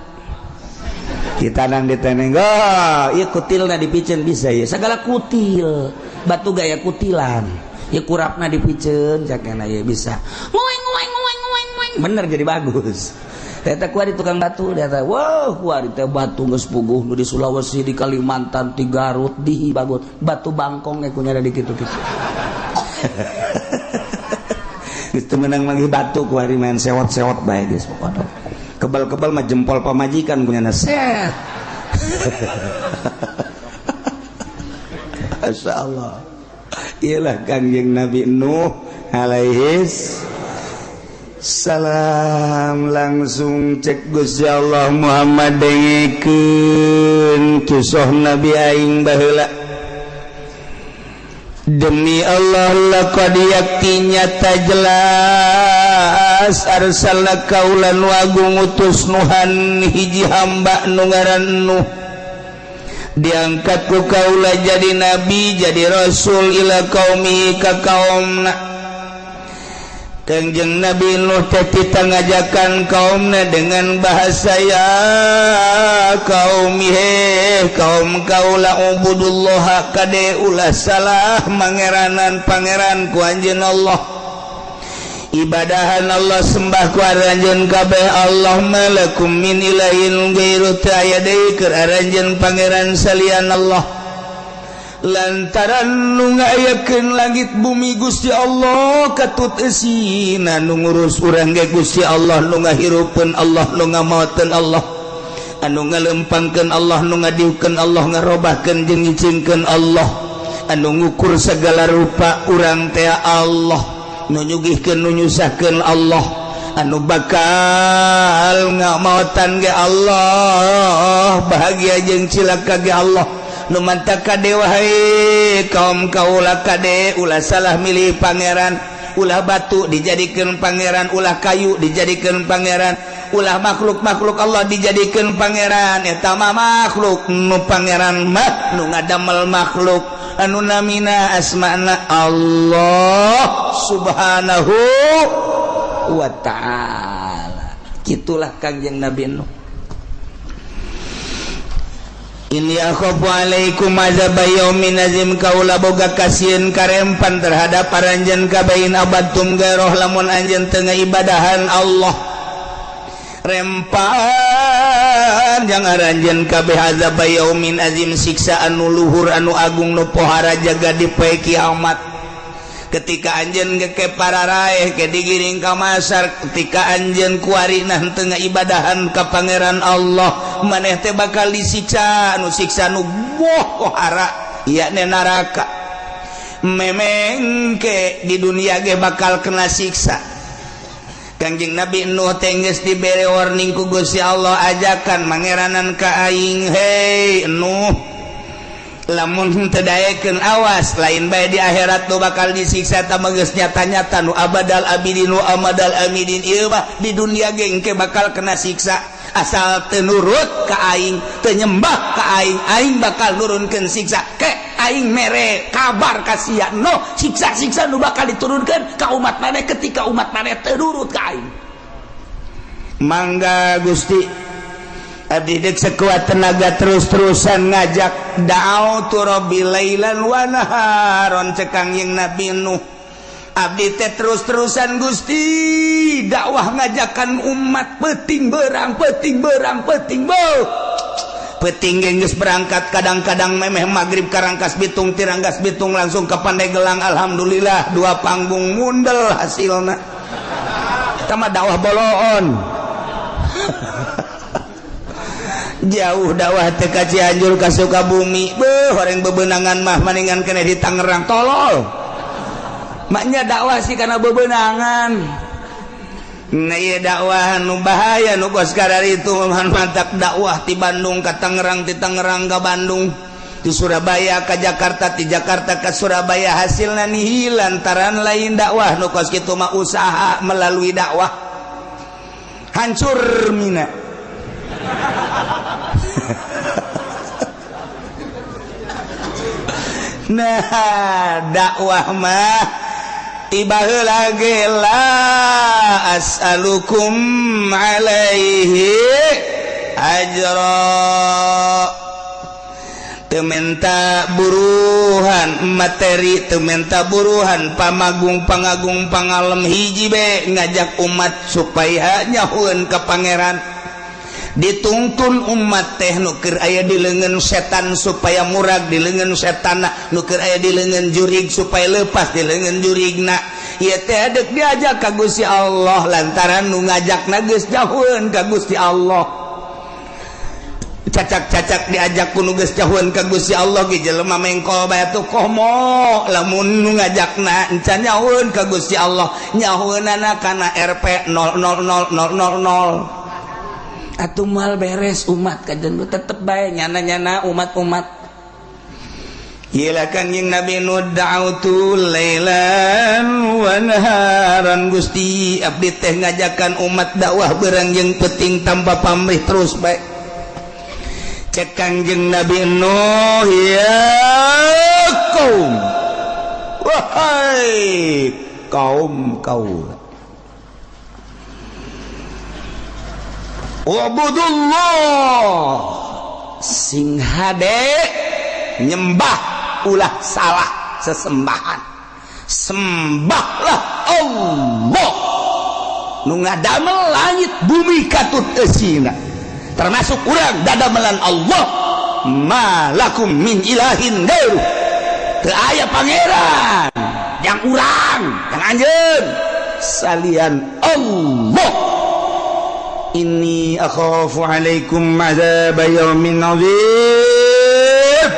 Ditanang ditanang. Oh, ieu kutilna dipiceun bisa ieu. Segala kutil. Batu gaya kutilan. Ieu kurapna dipiceun cakena ieu bisa. Ngoeng ngoeng ngoeng ngoeng ngoeng. Bener jadi bagus. Eta kuari tukang batu, eta wow kuari teh batu geus puguh nu di Sulawesi, di Kalimantan, di Garut, di bagus. Batu bangkong ge kunyana di kitu-kitu. Geus teu meunang manggih batu kuari main sewot-sewot bae geus pokona. Kebal-kebal mah jempol pamajikan kunyana set. Masyaallah. Iyalah Kangjeng Nabi Nuh alaihis salam. Langsung cek Gusti Allah Muhammad dengekeun kisah Nabi aing baheula. Demi Allah laqad yakti nyata jelas arsalna kaula nu agung utus Nuhan hiji hamba nu ngaran Nuh. Diangkat ku kaula jadi nabi jadi rasul ila qaumi ka kaumna. Kangjeng Nabi Nuh teh tita ngajakan kaumna dengan bahasa ya kaum he kaum kaula ubudullaha kade ulah salah mangeranan pangeran ku anjeun Allah. Ibadahan Allah sembah ku aranjeun kabeh Allah malakum min ilahin ghairu ta aya deui keur aranjeun pangeran salian Allah. Lantaran nu ngayakeun langit bumi Gusti Allah katut eusina nu ngurus urang ge Gusti Allah nu ngahirupeun Allah nu ngamaoteun Allah anu ngalempangkeun Allah nu ngadiukeun Allah ngarobahkeun jeung nyicingkeun Allah anu ngukur segala rupa urang teh Allah nu nyugihkeun nu nyusahkeun Allah anu bakal ngamaotan ge Allah bahagia jeung cilaka ge Allah. Nu mantap kade wahai kaum kaula kade ulah salah milih pangeran, ulah batu dijadikan pangeran, ulah kayu dijadikan pangeran, ulah makhluk-makhluk Allah dijadikan pangeran. Eta mah makhluk nu pangeran mah nu ngadamel makhluk anu namina asmana Allah Subhanahu wa ta'ala. Kitulah Kangjeng Nabi Nuh. Ini akhafu alaikum azab yaumin azim kaula boga kasieun karempan terhadap aranjeun kabain abadtum garoh lamun anjeun teu ngaibadahan Allah. Rempan jang aranjeun kabeh azab yaumin azim siksa anu luhur anu agung nu pohara jaga di poe kiamat. Ketika anjeun geke pararaeh ke digiring ka masar, ketika anjeun kuarina teu ngaibadahan ka pangeran Allah, maneh teh bakal disiksa nu siksa nu pohara yakni neraka. Memengke di dunia ge bakal kena siksa. Kangjeng Nabi Nuh teh geus dibere warning ku Gusti Allah ajakan mangeranan ka aing, hei Nuh, lamun teu daekeun awas lain bae di akhirat nu bakal disiksa ta geus nyata-nyata nu abadal abidin nu amadal amidin ieu mah di dunia ge engke bakal kena siksa asal teu nurut ka aing teu nyembah ka aing, aing bakal nurunkeun siksa ke aing mere kabar ka sia no siksa-siksa nu bakal diturunkeun ka umat maneh ketika umat maneh teu nurut ka aing. Mangga Gusti abdi dek sekuat tenaga terus-terusan ngajak da'autu rabbi lailan wa naharon cekang yang Nabi Nuh. Abdi teh terus-terusan Gusti dakwah ngajakan umat peuting berang peuting berang peuting beuh peuting geus berangkat kadang-kadang memeh magrib karangkas bitung tiranggas bitung langsung ke Pandeglang alhamdulillah dua panggung mundel hasilna. Eta mah dakwah boloon. Jauh dakwah teh ka Cianjur ka Sukabumi beuh horeng bebenangan mah maningan kene di Tangerang tolol. Maknya dakwah sih karena bebenangan. Nah ieu dakwah nu bahaya nu kos kararitu mantap dakwah ti Bandung ka Tangerang ti Tangerang ka Bandung ti Surabaya ka Jakarta ti Jakarta ka Surabaya hasilna nihil lantaran lain dakwah nu kos kitu mah usaha melalui dakwah hancur mina. Nah dakwah mah tiba heula ge la as'alukum alaihi ajra. Teu menta buruhan materi, teu menta buruhan pamagung pangagung pangalem, hiji be ngajak umat supaya nyahueun ka Pangeran. Dituntun umat teh nu keur aya di leungeun setan supaya murag di leungeun setan, nu keur aya di leungeun jurig supaya lepas di leungeun jurigna. Ieu teh deuk diajak ka Gusti Allah lantaran nu ngajakna geus jauheun ka Gusti Allah. Cacak-cacak diajak ku nu geus jauheun ka Gusti Allah ge jelema mengkol bae tuh komo lamun nu ngajakna encan nyahueun ka Gusti Allah, nyahueunana kana RP 000000. Atuh moal beres umat kajen tetep bae nyana-nyana umat-umat. Ieu Kangjeng Nabi nu da'utu lailan wa naharan, Gusti abdi teh ngajakan umat dakwah beurang jeung peuting tanpa pamrih terus bae. Cek Kangjeng Nabi Nuh, ya kaum, wahai kaum kaula, ubudullah, sing hade nyembah ulah salah sesembahan, sembahlah Allah nu ngadamel langit bumi katut eusina, termasuk urang dadamelan Allah. Malakum min ilahin gairu, teu aya pangeran yang urang yang anjeun salian Allah. Inni akhafu alaikum azab yaumin azim.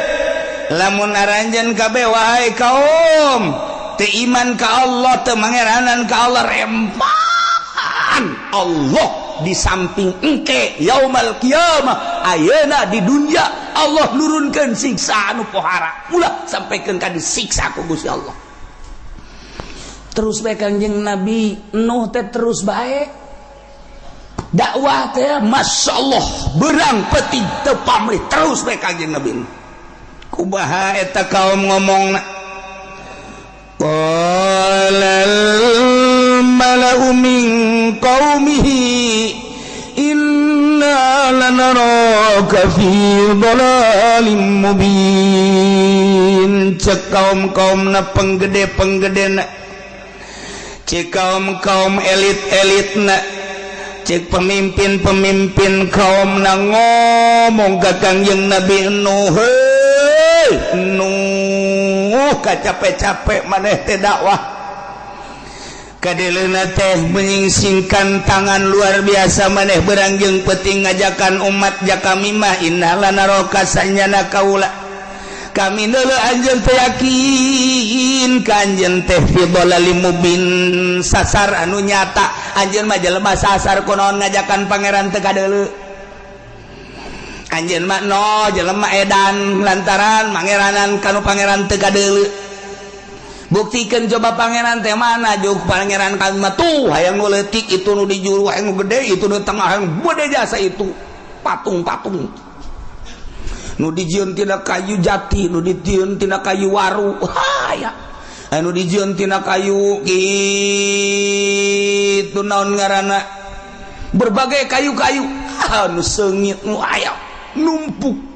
Lamun aranjeun kabeh wahai kaum teu iman ka Allah, teu mangeranan ka Allah, rempan Allah di samping engke yaumal qiyamah. Ayeuna di dunia Allah nurunkeun siksa anu pohara, ulah sampaikan ka disiksa ku Gusti Allah. Terus bae Kangjeng Nabi Nuh teh terus bae dakwah teh, masya Allah berang peti teu pamrih terus bae Kangjeng Nabi. Kumaha eta kaum ngomongna? Qalal mala'u min qaumihi inna lanaraka fi dhalalim mubin. Cek kaum-kaumna penggede-penggedena, cek kaum-kaum elit-elitna, cek pemimpin-pemimpin kaum na ngomong ka Kangjeng Nabi Nuh, heuy Nuh, kacape-capek maneh teh dakwah kadeleuna teh menyingsingkan tangan luar biasa, maneh beurang jeung peuting ngajakan umat ja kami mah inna lanaraka sanyana kaula kami neuleu anjeun teh yakin ka anjeun teh fi dhalalim mubin, sasar anu nyata. Anjeun mah jelema sasar kunaon ngajakan pangeran teu kadeuleu. Anjeun mah no jelema edan lantaran mangeranan kanu pangeran teu kadeuleu. Buktikeun coba pangeran teh mana, juk pangeran kami mah tuh hayang nu leutik itu nu di juru, hayang nu gede itu nu tengah, hayang gede jasa itu patung-patung nu dijieun tina kayu jati, nu dijieun tina kayu waru, haya anu dijieun tina kayu kitu naon ngaranna, berbagai kayu-kayu anu seungit nu aya numpuk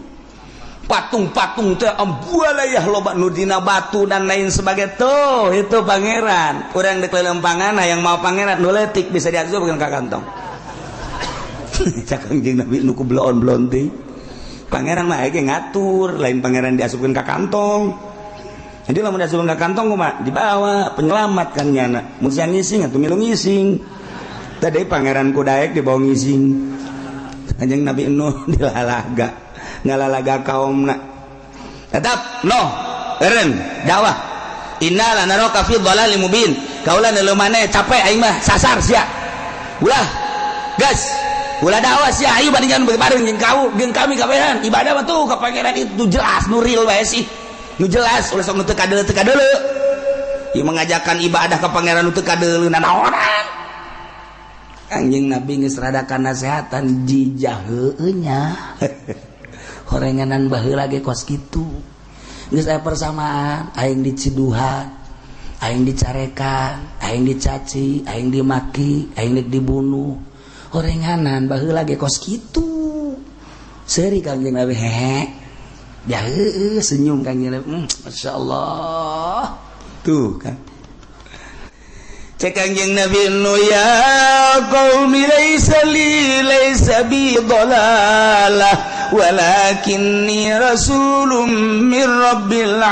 patung-patung teh ambualayah loba nu dina batu dan lain sebagai tuh itu pangeran. Urang dek lelempangan hayang mau pangeran nu leutik bisa diasupkeun ka kantong. Cak Kangjeng Nabi nu ku bloon-bloon teh pangeran mah ge ngatur, lain pangeran diasupkeun ka kantong. Jadi lamun diasupkeun ka kantong kumaha? Dibawa penyelamat kan nyana. Mun sia ngising atuh milu ngising. Tadi pangeran kudaek dibawa ngising. Kanjeng Nabi Nuh dilalaga, ngalalaga kaumna. Tetap noh eureun dakwah. Inna lanaraka fi dhalalim mubin. Kaula neuleuh maneh capek aing mah sasar sia. Ulah gas. Ulah dakwah sia, ayo bandingkan bareng jeung kau jeung kami kabehan. Ibadah mah tuh ka pangeran itu jelas nu real bae sih. Nu jelas ulah sok nu teu kadeuleu teu kadeuleu. Ieu mengajakan ibadah ka pangeran nu teu kadeuleu nanaonan. Kanjeng Nabi geus rada nasehatan jijah heueuh nya. Horenganan baheula ge kos kitu. Geus aya persamaan, aing diciduhan, aing dicarekan, aing dicaci, aing dimaki, aing dibunuh. Horenganan baheula ge kos kitu. Seuri Kanjeng Nabi, hehe. Ya heueuh, senyum Kanjeng Nabi. Masya Allah. Tuh kan. Cek Kanjeng Nabi Nuh, ya qaumi, laisa li, laisa bi dhalalah, walakinni rasulun min rabbil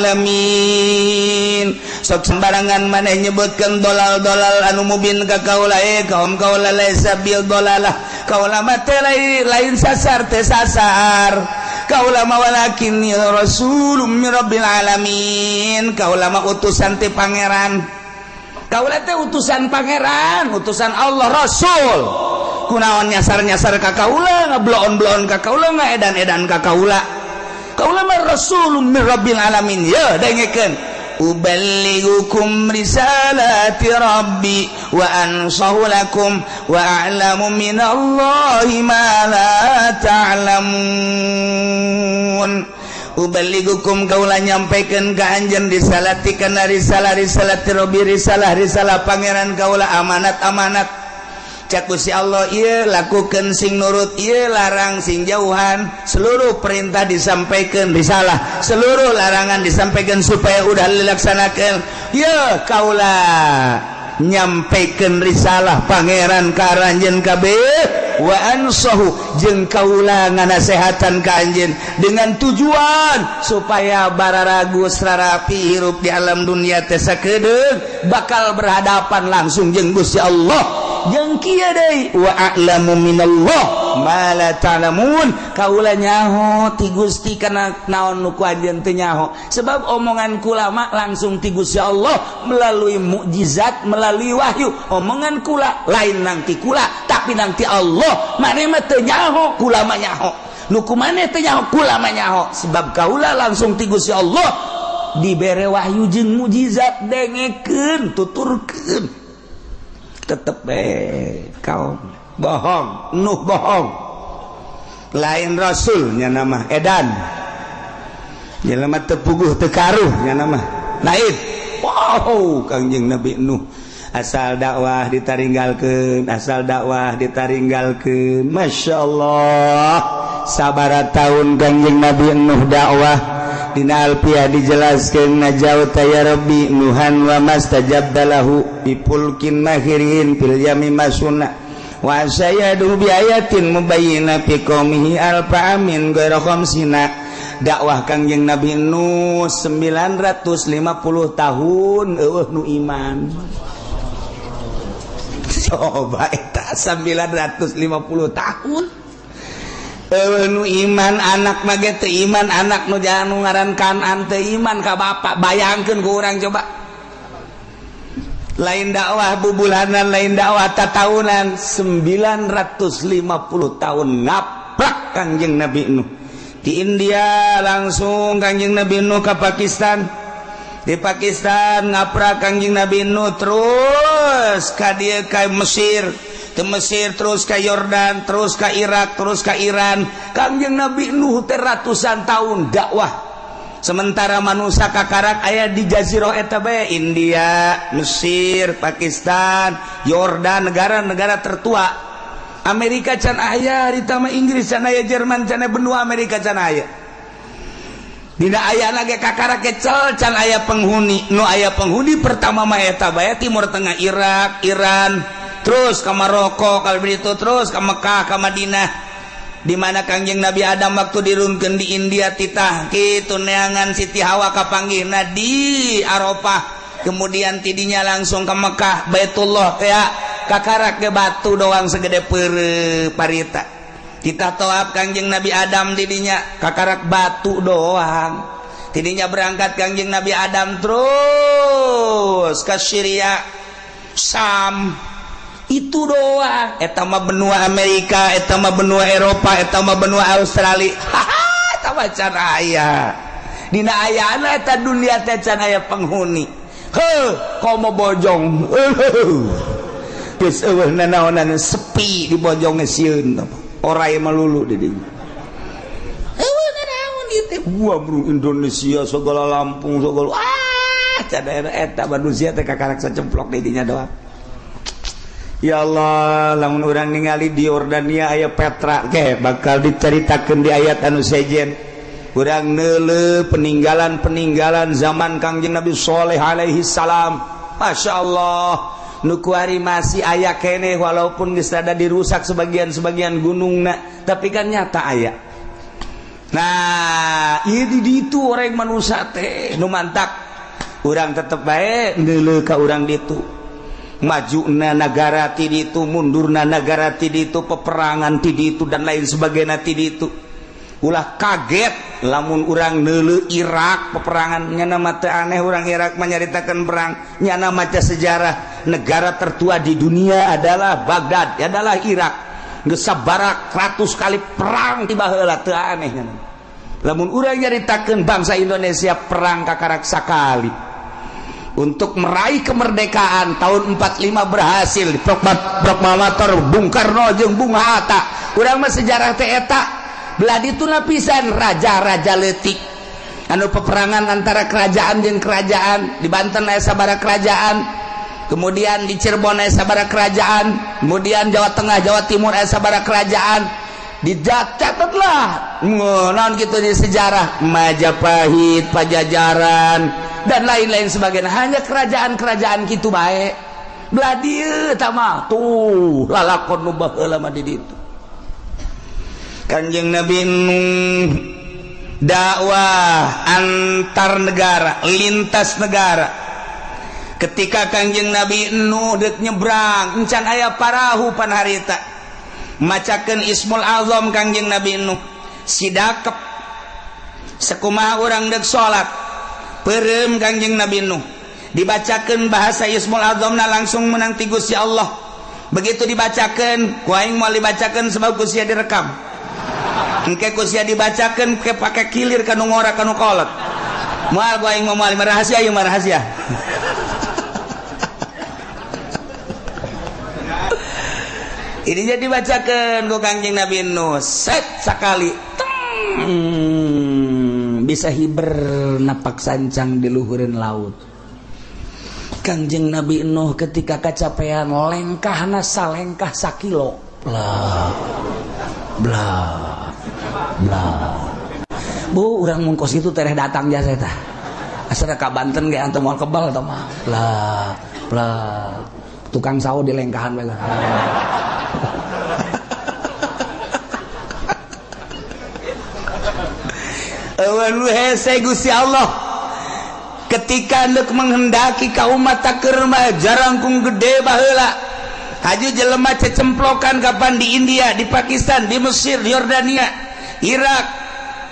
alamin. Sok sembarangan maneh nyebutkeun dolal-dolal anu mubin ka kaula. Eh kaum kaula, laisa bil dolalah, kaula mah teh lain sasar, teh sasar kaula mah, walakinni rasulun min rabbil alamin. Kaula mah utusan ti Pangeran, kaula teh utusan Pangeran, utusan Allah, rasul. Kunaon nyasar-nyasar ka kaula, ngebloon-bloon ka kaula, ngaedan-edan ka kaula? Kaula mah rasulun min rabbil alamin. Ya, dengekeun, uballighukum risalati rabbi wa ansahu lakum wa a'lamu minallahi ma la ta'lamun. Uballighukum, kaula nyampaikan ka anjeun, risalati kana risalah, risalati rabbi, risalah risalah Pangeran kaula, amanat amanat. Cak Gusti Allah, ieu lakukan sing nurut, ieu larang sing jauhan. Seluruh perintah disampaikan, risalah, seluruh larangan disampaikan supaya udah dilaksanakan. Ya, kaula nyampaikan risalah Pangeran ka aranjeun kabeh, wa ansahu, jeung kaula nganasehatan ka anjeun dengan tujuan supaya bararagus rarapi hirup di alam dunia teh sakedeung bakal berhadapan langsung jeung Gusti Allah. Jeung kieu deui, wa a'lamu minallah ma la ta'lamun, kaula nyaho ti Gusti kana naon nu ku anjeun teu nyaho, sebab omongan kula mah langsung ti Gusti Allah melalui mukjizat, melalui wahyu. Omongan kula lain nang ti kula, tapi nang ti Allah. Maneh mah teu nyaho, kula mah nyaho. Nu ku maneh teu nyaho, kula mah nyaho, sebab kaula langsung ti Gusti Allah dibere wahyu jeung mukjizat. Dengekeun, tuturkeun, tetep kaum bohong. Nuh bohong, lain rasulnya, nama edan, jelema teu puguh teu karuh nya nama lain. Wow, Kangjeng Nabi Nuh asal dakwah ditaringgalkeun, asal dakwah ditaringgalkeun. Masya Allah, sabaraha tahun Kangjeng Nabi Nuh dakwah? Dina Alfiah dijelaskan, najauta ya Rabbi Nuhan wa mastajabta lahu bi fulkin mahirin fil yami masuna wa sayadu bi ayatin mubayyina fi qaumihi alfa amin ghaira khamsina. Dakwah Kangjeng Nabi Nuh 950 tahun, eueuh nu iman. Coba eta 950 tahun eueuh nu iman. Anak mah ge teu iman, anak nu jangan nu ngaran Kanan teu iman ka bapak. Bayangkeun ku urang coba, lain dakwah bubulanan, lain dakwah tatahunan, 950 tahun ngaprak Kangjeng Nabi Nuh. Di India langsung Kangjeng Nabi Nuh ke Pakistan, di Pakistan ngaprak Kangjeng Nabi Nuh, terus ka dieu, ka Mesir, ke Mesir terus ke Yordan, terus ke Irak, terus ke Iran. Kangjeng Nabi Nuh teh ratusan tahun dakwah, sementara manusia kakarak aya di jazirah eta bae, India, Mesir, Pakistan, Yordan, negara-negara tertua. Amerika can aya harita mah, Inggris can aya, Jerman can aya, benua Amerika can aya. Dina aya lagi kakarak kecel, can aya penghuni. Nu aya penghuni pertama mah eta bae, Timur Tengah, Irak, Iran, terus ke Maroko, kalau begitu terus ke Mekah, ke Madinah, di mana Kangjeng Nabi Adam waktu dirunkeun di India titah kitu neangan Siti Hawa, kapanggihna di Arafah. Kemudian tidinya langsung ke Mekah, Baitullah teh kakarak ke batu doang segede pere parita. Kita toab Kangjeng Nabi Adam didinya, kakarak batu doang. Tidinya berangkat Kangjeng Nabi Adam terus ke Syria, Sam, itu doang. Eta mah benua Amerika, eta mah benua Eropa, eta mah benua Australia. Haha, eta mah can aya. Dina ayana eta dunia teh can aya penghuni. Heuh, komo bojong. Geus eueuh nanaonan sepi di Bojong sieun orai melulu di dinya. Eueuh nanaon ieu teh wah bro Indonesia segala Lampung segala ah cada eta manusia teh kakarak sacemplok di dinya doang. Ya Allah, lamun urang ningali di Yordania aya Petra ke bakal diceritakeun di ayat anu sejen. Urang neuleuh peninggalan-peninggalan zaman Kangjeng Nabi Sholeh alaihi salam. Masya Allah, nu kuari masih aya keneh walaupun geus rada dirusak sebagian-sebagian gunungna, tapi kan nyata aya. Nah, ieu di ditu orang manusia teh nu mantak urang tetep bae neuleuh ka urang ditu. Majuna negara ti ditu, mundurna negara ti ditu, peperangan ti ditu dan lain sebagainya ti ditu. Ulah kaget lamun urang neuleuh Irak peperangan nyana mah teu aneh urang Irak menyaritakeun perang nyana maca sejarah negara tertua di dunia adalah Baghdad, adalah Irak. Geus sabarak ratus kali perang ti baheula teu aneh nyana. Lamun urang nyaritakeun bangsa Indonesia perang kakarak sakali untuk meraih kemerdekaan tahun 45 berhasil di proklamator Bung Karno jeung Bung Hatta. Urang mah sejarah teh eta belah ditu lapisan raja-raja leutik anu peperangan antara kerajaan jeung kerajaan. Di Banten aya sabaraha kerajaan, kemudian di Cirebon aya sabaraha kerajaan, kemudian Jawa Tengah, Jawa Timur aya sabaraha kerajaan. Dicatatlah naon kitu di sejarah Majapahit, Pajajaran dan lain-lain sebagainya. Hanya kerajaan-kerajaan kitu bae. Belah dieu tah mah tuh lalakon nu baheula mah di ditu. Kanjeng Nabi Nuh dakwah antar negara, lintas negara. Ketika Kanjeng Nabi Nuh deuk nyebrang, encan aya parahu pan harita. Macakeun Ismul Azam Kangjeng Nabi Nuh sidakep sekumaha urang deuk salat peureum Kangjeng Nabi Nuh dibacakeun bahasa Ismul Azamna langsung menang ti Gusti Allah. Begitu dibacakeun ku aing moal dibacakeun sebab ku sia direkam. Engke ku sia dibacakeun ke pake kilir kanu ngora kanu kolot. Moal ku aing moal rahasia ieu mah rahasia. Ini jadi dibacakan ku Kangjeng Nabi Nuh set sekali teng bisa hiber napak sancang di luhureun laut. Kangjeng Nabi Nuh ketika kacapean lengkahna salengkah sakilo bla bla bla. Bu urang mun kos kitu tereh datang jasa eta. Asal ka Banten ge antum moal kebal tah mah. Bla bla tukang sawo di lengkahan bae. Eueun hese Gusti Allah ketika deuk menghendaki ka umat keur mah jarangkung gede baheula. Haju jelema cecemplokan kapan di India, di Pakistan, di Mesir, di Yordania, Irak,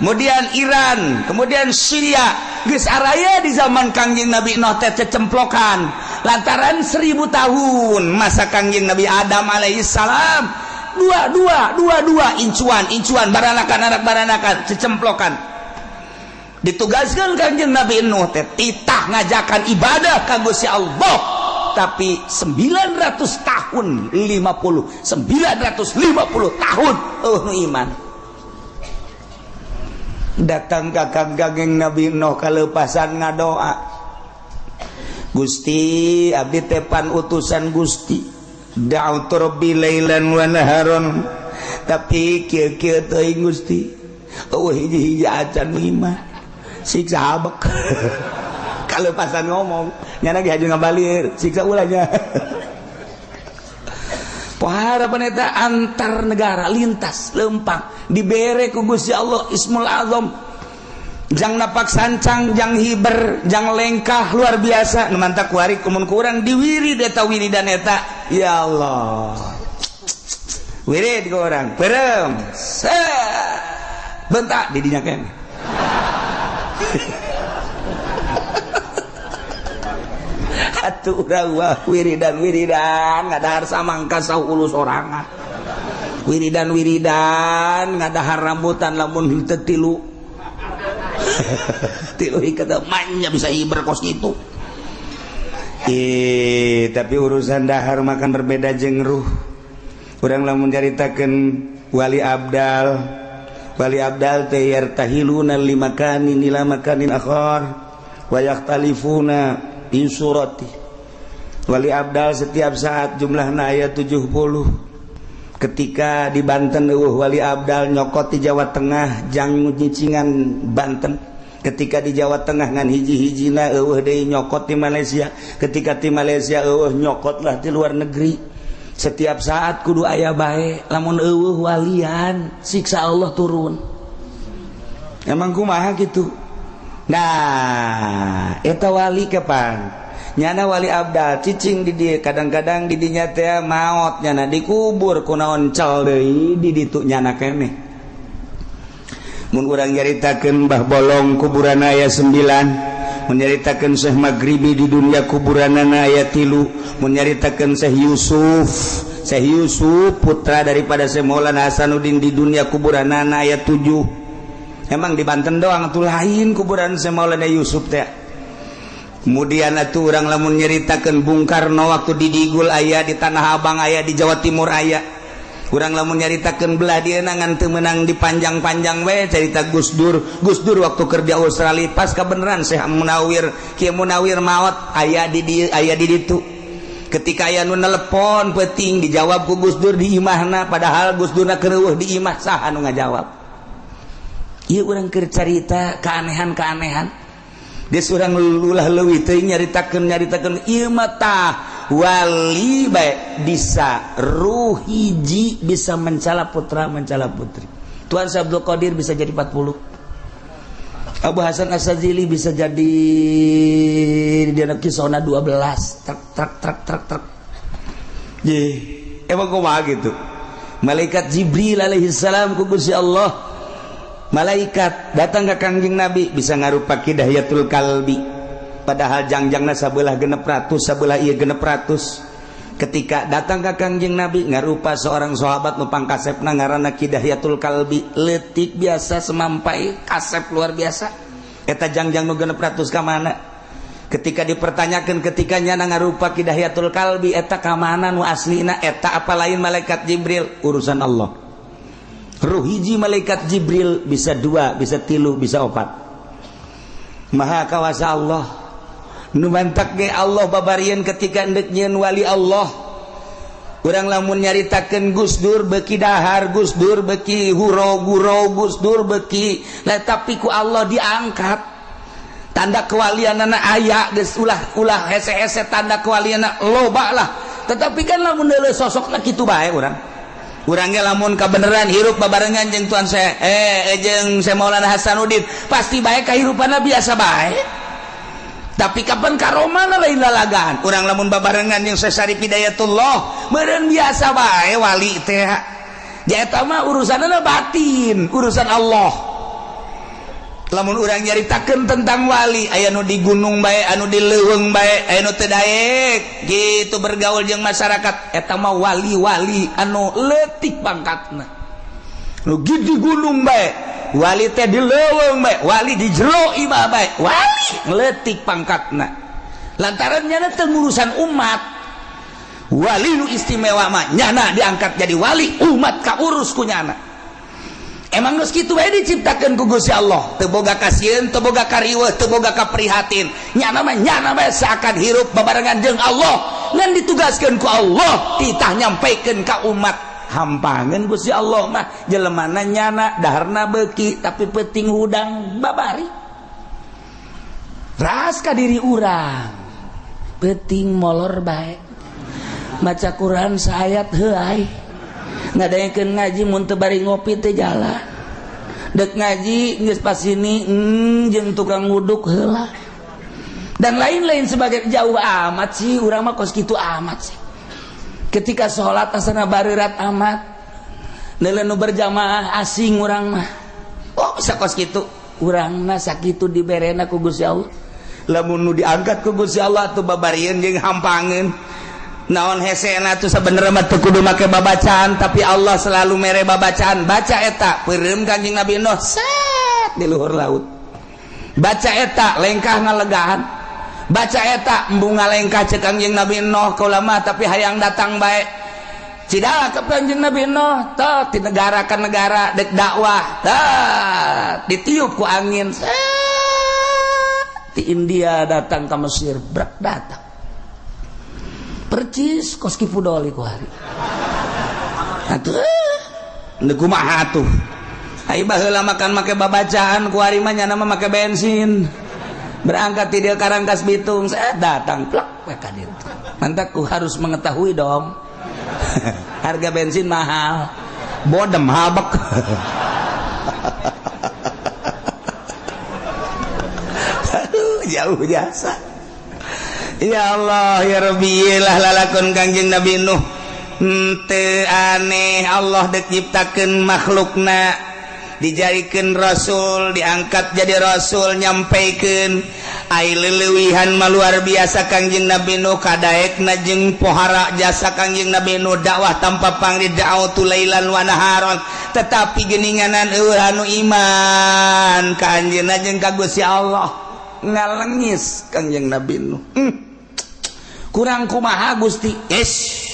kemudian Iran, kemudian Syria. Geus araya di zaman Kangjeng Nabi Nuh teh cecemplokan lantaran 1000 tahun masa Kangjeng Nabi Adam alaihi salam dua dua dua dua incuan incuan baranakan anak baranakan cecemplokan. Ditugaskan Kangjeng Nabi Nuh teh titah ngajakan ibadah ka Gusti Allah, tapi 900 tahun 50 950 tahun eueuh nu iman. Datang ka Kangjeng Nabi Nuh kalepasan ngadoa, Gusti abdi teh pan utusan Gusti, da'utu rabbi lailan wa naharon, tapi kieu-kieu teuing Gusti eueuh hiji-hiji acan iman, siksa abek. Kalepasan ngomong nyana ge haju ngabalir siksa ulahnya. Pohara paneta antar negara lintas lempang dibere ku Gusti Allah Ismul Azam jang napak sancang jang hiber jang lengkah luar biasa. Nu mantak kuari kumun kurang diwirid eta wiridan eta ya Allah wirid ku urang peureum bentak di dinya keneh. Atuh urang wah wiridan wiridan ngadahar samangka saulus sorangan wiridan wiridan ngadahar rambutan lamun henteu tilu tilu ikat manya bisa hiber kos gitu. Ih, tapi urusan dahar makan berbeda jeung ruh. Urang lamun nyaritakeun wali abdal, wali abdal teh yartahiluna limakanin ila makanin akhar wa yakhtalifuna fi surati. Wali abdal setiap saat jumlahna aya 70. Ketika di Banten eueuh wali abdal nyokot di Jawa Tengah jang nyicingan Banten. Ketika di Jawa Tengah ngan hiji-hijina eueuh deui nyokot di Malaysia. Ketika di Malaysia eueuh nyokot lah di luar negeri. Setiap saat kudu aya bae, lamun eueuh walian siksa Allah turun. Emang kumaha gitu? Nah, eta wali kapan? Nyana wali abdal cicing di dieu, kadang-kadang di dinya teh maot nyana dikubur kunaon cal deui di ditu nyana keneh. Mun urang nyaritakeun Mbah Bolong kuburan aya 9, mun nyaritakeun Syekh Maghribi di dunia kuburanana aya 3, mun nyaritakeun Syekh Yusuf, Syekh Yusuf putra daripada Syekh Maulana Hasanuddin di dunia kuburanana aya 7. Emang di Banten doang atuh lain kuburan Syekh Maulana Yusuf teh. Kemudian atuh urang lamun nyaritakeun Bung Karno waktu di Digul aya, di Tanah Abang aya, di Jawa Timur aya. Urang lamun nyaritakeun belah dia ngan teu meunang dipanjang-panjang we cerita Gus Dur. Gus Dur waktu kerja Australia pas kebenaran Syekh Munawir, Kiai Munawir maot aya di dieu aya di ditu. Ketika aya nu nelepon peuting dijawab ku Gus Dur di imahna, padahal Gus Durna keur di imah, saha nu ngajawab? Ieu urang keur carita keanehan-keanehan. Geus urang ulah leuwih teuing nyaritakeun nyaritakeun ieu mah tah wali bae bisa ruh hiji bisa mencala putra mencala putri. Tuan Syekh Abdul Qadir bisa jadi 40. Abu Hasan Asy-Syadzili bisa jadi di anak kisona 12 truk truk truk truk truk. Ye, emang kumaha gitu? Malaikat Jibril alaihi salam ku Gusti Allah, malaikat datang ke Kangjeng Nabi bisa ngarupa Ki Dihyatul Kalbi, padahal jangjangna sabelah 600, sabelah ieu 600. Ketika datang ke Kangjeng Nabi ngarupa seorang sahabat nu pangkasepna ngaranna Ki Dihyatul Kalbi, leutik biasa semampai, kasep luar biasa. Eta jangjang nu 600 ka mana? Ketika dipertanyakan ketika nyana ngarupa Ki Dihyatul Kalbi, eta ka mana nu aslina? Eta apa lain malaikat Jibril? Urusan Allah. Ruh hiji malaikat Jibril bisa 2, bisa 3, bisa 4. Maha kawasa Allah. Nu mantak ge Allah babarian ketika endek nyieun wali Allah. Urang lamun nyaritakeun Gus Dur beuki dahar, Gus Dur beuki huro-guro, Gus Dur beuki lah, tapi ku Allah diangkat. Tanda kewalianana aya geus, ulah ulah hese-hese, tanda kewalianana loba lah. Tetapi kan lamun deuleu sosokna kitu bae urang. Urangnya lamun kebenaran hirup babarengan jeung Tuan saya jeung Syekh Maulana Hasanuddin pasti bae kahirupanna biasa bae. Tapi kapan karomana lain lalagaan. Urang lamun babarengan jeung Syekh Syarif Hidayatullah meureun biasa bae wali teh. Ja eta mah urusanna batin, urusan Allah. Lamun urang nyaritakeun tentang wali, aya nu di gunung bae, anu di leuweung bae, aya nu teu daek gitu bergaul jeung masyarakat, eta mah wali-wali anu leutik pangkatna. Nu di gunung bae, wali teh di leuweung bae, wali di jero imah bae, wali leutik pangkatna. Lantaran nyana teu ngurusan umat. Wali nu istimewa mah nyana diangkat jadi wali, umat kaurus ku nyana. Emang geus kitu bae diciptakeun ku Gusti Allah, teu boga kasieun, teu boga kariweuh, teu boga kaprihatin. Nyana mah nyana bae seakan hirup babarengan jeung Allah, ngan ditugaskeun ku Allah titah nyampaikeun ka umat. Hampangeun Gusti Allah mah jelemana nyana daharna beuki tapi peuting hudang babari. Ras ka diri urang. Peuting molor bae. Maca Quran saayat heuay. Ngadaengkeun ngaji mun teu bari ngopi teu jalan. Dek ngaji geus pas ini jeung tukang wuduk heula. Dan lain-lain sebagai jauh amat sih urang mah kos kitu amat sih. Ketika sholat asana bareurat amat. Neuleuh nu berjamaah asing urang mah. Oh bisa kos kitu. Urang mah sakitu diberena ku Gusti Allah. Lamun nu diangkat ku Gusti Allah atuh babarieun jeung hampangeun. Naon hesena tuh sebenarnya mah teu kudu make babacaan, tapi Allah selalu mere babacaan. Baca eta peureum Kanjeng Nabi Nuh set di luhur laut. Baca eta lengkah ngalegahan. Baca eta embung ngalengkah ceuk Kangjeng Nabi Nuh kaula mah tapi hayang datang bae. Cidala ke Kangjeng Nabi Nuh tah ti negara ka negara dek dakwah tah ditiup ku angin ti India datang ke Mesir brak datang. Percis kos Ki Fudoli ku hari. Atuh deuk kumaha atuh. Ai baheula makan make babacaan ku hari mah nyana mah make bensin. Berangkat ti dieu Karangkas Bitung, saya datang plak we ka dieu. Mantak ku harus mengetahui dong. Harga bensin mahal. Bodem habek. Aduh, jauh jasa. Ya Allah ya Rabbi lah lalakon Kangjeng Nabi Nuh. Henteu aneh Allah deuk nyiptakeun makhlukna, dijadikeun rasul, diangkat jadi rasul, nyampaikeun ai leulewihan mah luar biasa Kangjeng Nabi Nuh kadaekna jeung pohara jasa Kangjeng Nabi Nuh dakwah tanpa pangri da'watu lailan wa naharon tetapi geuninganan eueuh anu iman ka anjeunna jeung ka Gusti Allah ngalengis Kangjeng Nabi Nuh. Kurang kumaha Gusti? Yes.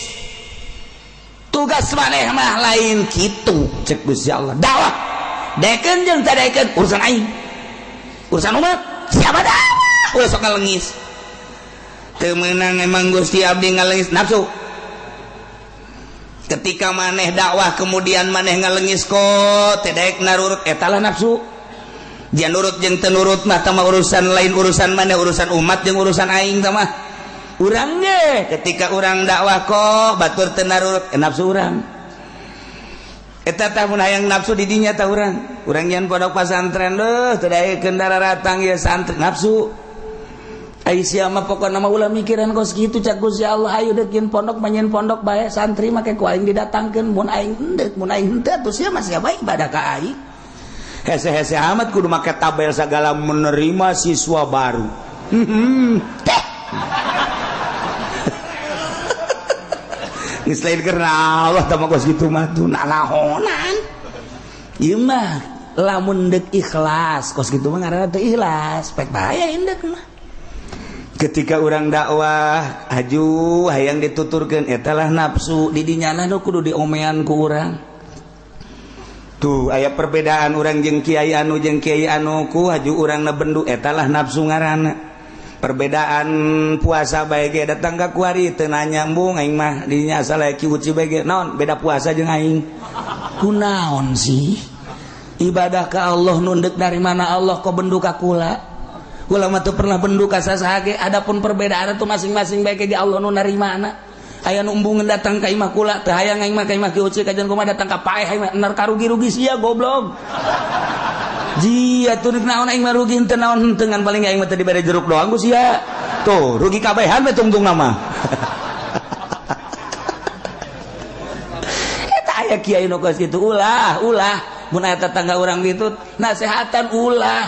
Tugas maneh mah lain kitu cek Gusti Allah. Dakwah daekeun jeung teu daekeun urusan aing. Urusan umat siapa dakwah? Ulah sok ngalengis. Teu meunang emang Gusti abdi ngalengis nafsu. Ketika maneh dakwah kemudian maneh ngalengis kok teu daek narurut eta lah nafsu. Dia nurut jeung teu nurut mah tah urusan lain urusan maneh urusan umat jeung urusan aing tah mah. Urang ge ketika urang dakwah kok batur teu narurut nafsu urang. Eta tah mun hayang nafsu di dinya tah urang. Urang nyeun pondok pasantren leuh teu daekeun daratang ieu santri nafsu. Ai sia mah pokona mah ulah mikiran kos kitu cak Gusti Allah hayu deuk nyeun pondok mah nyeun pondok bae santri make ku aing didatangkeun mun aing henteu mun aing henteu atuh sia mah sia bae ibadah ka aing. Hese-hese amat kudu make tabel sagala menerima siswa baru. Teh. Geus lain karena Allah tah mah kos kitu mah tuh nanahonan. Ieu mah lamun deuk ikhlas kos kitu mah ngaranna teu ikhlas, pek bahaya indeuk mah. Ketika urang dakwah aju hayang dituturkeun eta lah nafsu di dinya nu kudu diomean ku urang. Tuh aya perbedaan urang jeung kiai anu jeung kiai anu ku haju urangna bendu eta lah nafsu ngaranna. Perbedaan puasa bae ge datang ka kuari teu nanya embung aing mah dinya asal aya ki uci bae ge naon beda puasa jeung aing. Kunaon sih? Ibadah ka Allah nundek dari mana Allah kok bendu ka kula? Kula mah teu pernah bendu ka sasaha ge adapun perbedaan itu masing-masing bae ge Allah nu narimana. Aya nu embungeun datang ka imah kula teu hayang aing mah ka imah ki uci kajian kumaha datang ka paeh aing mah enar karugi-rugi sia goblok. Jia tuh naon aing mah rugi henteu naon henteu ngan paling aing mah teu dibere jeruk doang ku sia. Tuh rugi kabehan we tungtung nama. Eta aya kiai nu kos kitu ulah ulah mun aya tetangga urang ditu nasehatan ulah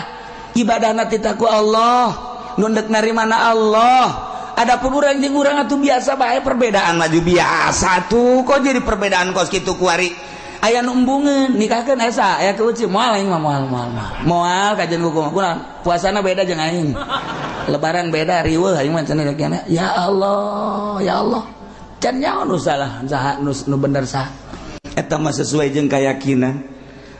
ibadahna titah ku Allah nu deuk narimana Allah. Adapun urang jeung urang atuh biasa bae perbedaan maju biasa tuh kok jadi perbedaan kos kitu kuari. Aya nu embungeun nikahkeun esa aya ke uci moal aing mah moal moal moal kajian ku kumaha puasana beda jeung aing lebaran beda riweuh aing mah cenah ya Allah ya Allah can nyaho nu salah saha nu bener saha eta mah sesuai jeung keyakinan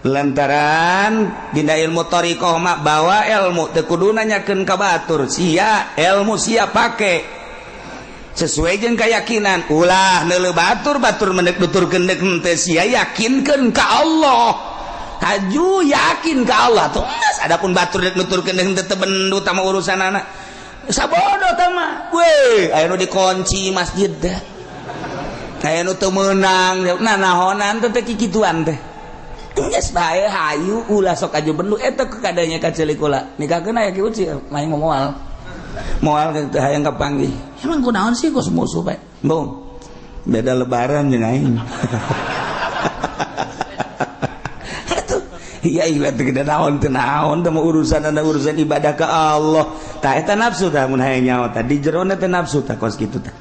lantaran dina ilmu thariqah mah bawa ilmu teu kudu nanyakeun ka batur sia ilmu sia pake sesuai jeung keyakinan ulah neuleuh batur batur mendek nuturkeun deuk henteu sia yakinkeun ka Allah haju yakin ka Allah tuh geus adapun batur deuk nuturkeun deuk henteu teu bendu tah mah urusanana sabodo tah mah we aya nu dikunci masjid teh aya nu teu meunang nah nahonan teh kikituan teh geus bae hayu ulah sok aju bendu eta kadanya ka ceulik kula nikahkeun aya ki uci main moal moal teh hayang kapanggih emang kunaon sih kos musuh bae bung beda lebaran jeung aing atuh iya iya teh gede naon teu naon teh urusan anda urusan ibadah ka Allah tah eta nafsu tah mun hayang nyaho tah di jerona teh nafsu tah kos kitu tah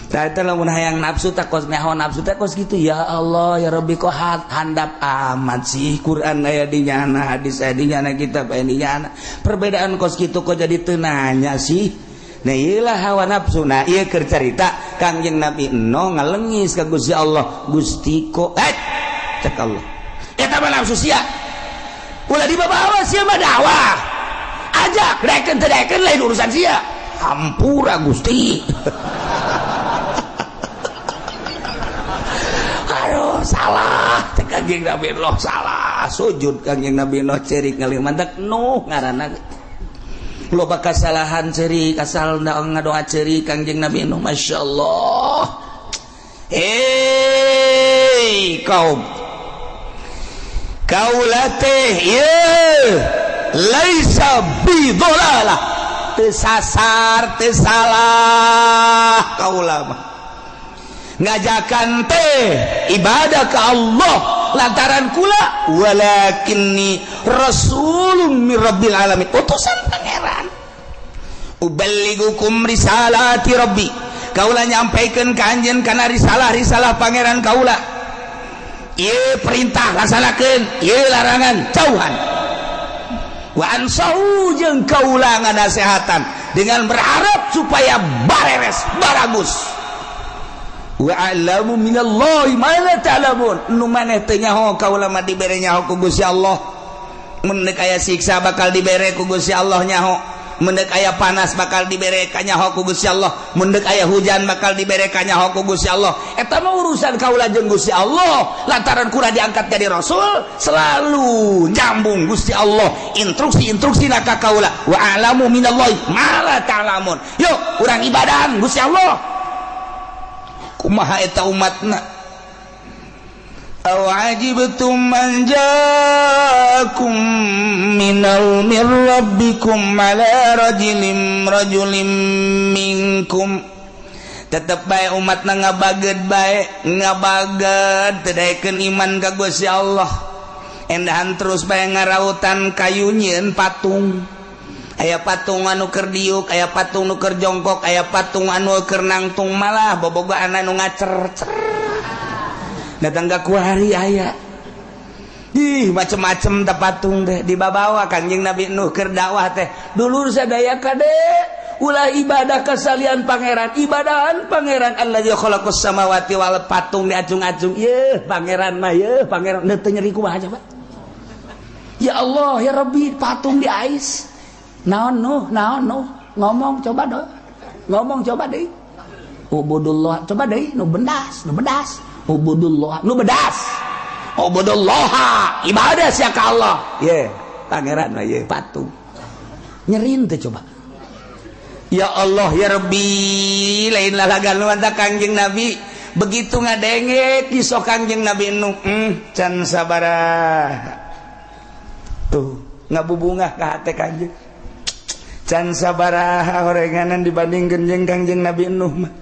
tah eta lamun hayang nafsu tah kos nyaho nafsu teh kos kitu ya Allah ya Rabbi kok handap amat sih Quran aya di nyana hadis aya di nyana kitab aya di nyana perbedaan kos kitu kok jadi teu nanya sih Nah iyalah hawa nafsu. Nah ieu keur carita Kangjeng Nabi Nuh ngalengis ka Gusti Allah, Gusti ko cek Allah. Eta mah nafsu sia. Ulah dibawa sia mah dakwah. Ajak daekeun teu daekeun lain urusan sia. Hampura Gusti. Aduh salah cek Kangjeng Nabi Nuh salah. Sujud Kangjeng Nabi Nuh cerik ngalih mantak Nuh ngaranna. Loba kasalahan cerik asal ngadoa cerik Kangjeng Nabi Nuh Masya Allah. Hei kaum kaula teh ieu laisa bidolalah teu sasar teu salah kaula mah ngajakan teh ibadah ka Allah lantaran kula walakinni rasulun mir rabbil alamin utusan pangeran uballigukum risalati rabbi kaula nyampaikeun ka anjeun kana risalah-risalah pangeran kaula ieu perintah laksanakeun ieu larangan jauhan wa ansau jeung kaula nganasehatan dengan berharap supaya bareres baragus wa a'lamu minallahi ma la ta'lamun nu maneh teu nyaho kaula mah dibere nyaho ku Gusti Allah mun deuk aya siksa bakal dibere ku Gusti Allah nyaho mun deuk aya panas bakal dibere ka nyaho ku Gusti Allah mun deuk aya hujan bakal dibere ka nyaho ku Gusti Allah eta mah urusan kaula jeung Gusti Allah lantaran kula diangkat jadi rasul selalu nyambung Gusti Allah instruksi-instruksi na ka kaula wa a'lamu minallahi ma la ta'lamun yuk urang ibadahan Gusti Allah kumaha eta umatna aw ajibtum man jaakum minal mir rabbikum ala rajulin rajulin minkum tetep bae umatna ngabaged bae ngabaged teu daekeun iman ka Gusti Allah endahan terus bae ngarautan kayu nyieun patung aya patung anu keur diuk aya patung nu keur jongkok aya patung anu keur nangtung malah bobogaan anu ngacer-cer datang ka kuari aya ih macem-macem teh patung teh dibabawa Kangjeng Nabi Nuh keur dakwah teh dulur sadaya kade ulah ibadah kasalian pangeran ibadahan pangeran allazi khalaqas samawati wal patung diacung-acung yeuh pangeran mah yeuh pangeran teu nyeri kumaha coba ya Allah ya Rabbi patung diais naon Nuh naon Nuh ngomong coba dong ngomong coba deh ubudullah coba deh nu bedas nu bedas ubudullah nu bedas ubudullah ibadah sia ka Allah ye pangeran mah ye patung nyerin teh coba ya Allah ya Rabbi lain lalagan nu mantap Kangjeng Nabi begitu ngadenge kisah Kangjeng Nabi Nuh can sabaraha tuh ngabubungah ka hate Kangjeng can sabaraha horenganan dibandingkeun jeung Kangjeng Nabi Nuh mah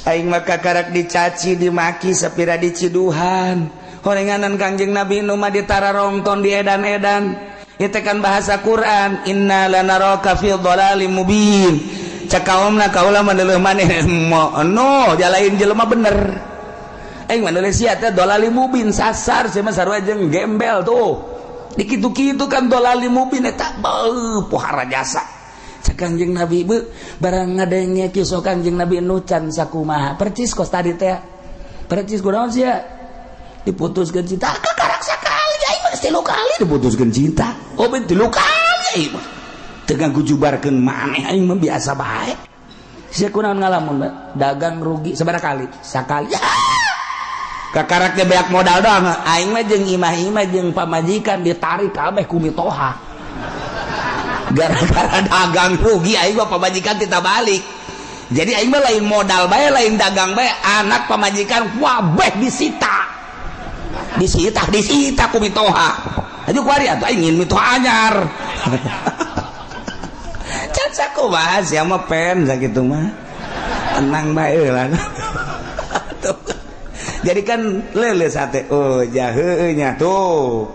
aing mah kakarak dicaci dimaki sapira diciduhan horenganan Kangjeng Nabi Nuh mah ditararongton di edan-edan ieu teh kan bahasa Quran inna lanaraka fi dhalalim mubin cek kaumna kaula mah deuleuh maneh no jalain jelema bener aing mah deuleuh sia teh dhalalim mubin sasar sia mah sarua jeung gembel tuh dikitu-kitu kan dolali mubin eta beuh pohara jasa cek Kangjeng Nabi beuh barang ngadenge kisah Kangjeng Nabi Nuh can sakumaha percis kos tadi teh percis kunaon sia diputuskeun cinta kakarak sakali aing mah tilu kali diputuskeun cinta oh ben tilu kali aing mah teu ngagujubarkeun maneh aing mah biasa bae sia kunaon ngalamun dagang rugi sabaraha kali sakali kakaraknya beak modal doang aing mah jeung imah-imah jeung pamajikan ditarik kabeh ku mitoha gara-gara dagang rugi aing mah pamajikan kita balik jadi aing mah lain modal bae lain dagang bae anak pamajikan wabeh disita disita disita ku mitoha aju kuari atuh aing ingin mitoha anyar can sakumaha sia mah pen sakitu mah tenang bae lah. Jadi kan lele sate oh jaheunya tuh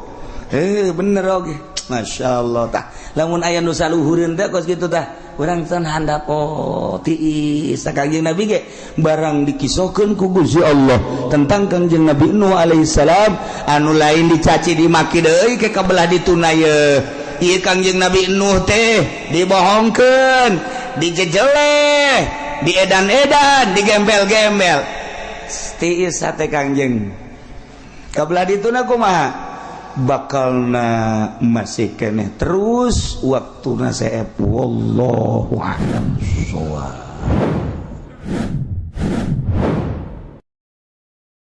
bener oge Masya Allah tah lamun aya nu saluhureun teh kos kitu tah urang teh handap oh tiis Kangjeng Nabi ge barang dikisohkeun ku Gusti Allah tentang Kangjeng Nabi Nuh alaihi salam anu lain dicaci dimaki deui ke kabelah dituna ye Ieu Kangjeng Nabi Nuh teh dibohongkeun, dijejeleh, diedan-edan, digembel-gembel. Tiis hate Kangjeng. Kabelah dituna kumaha? Bakalna masih keneh terus waktuna seep. Wallahu a'lam bissawab.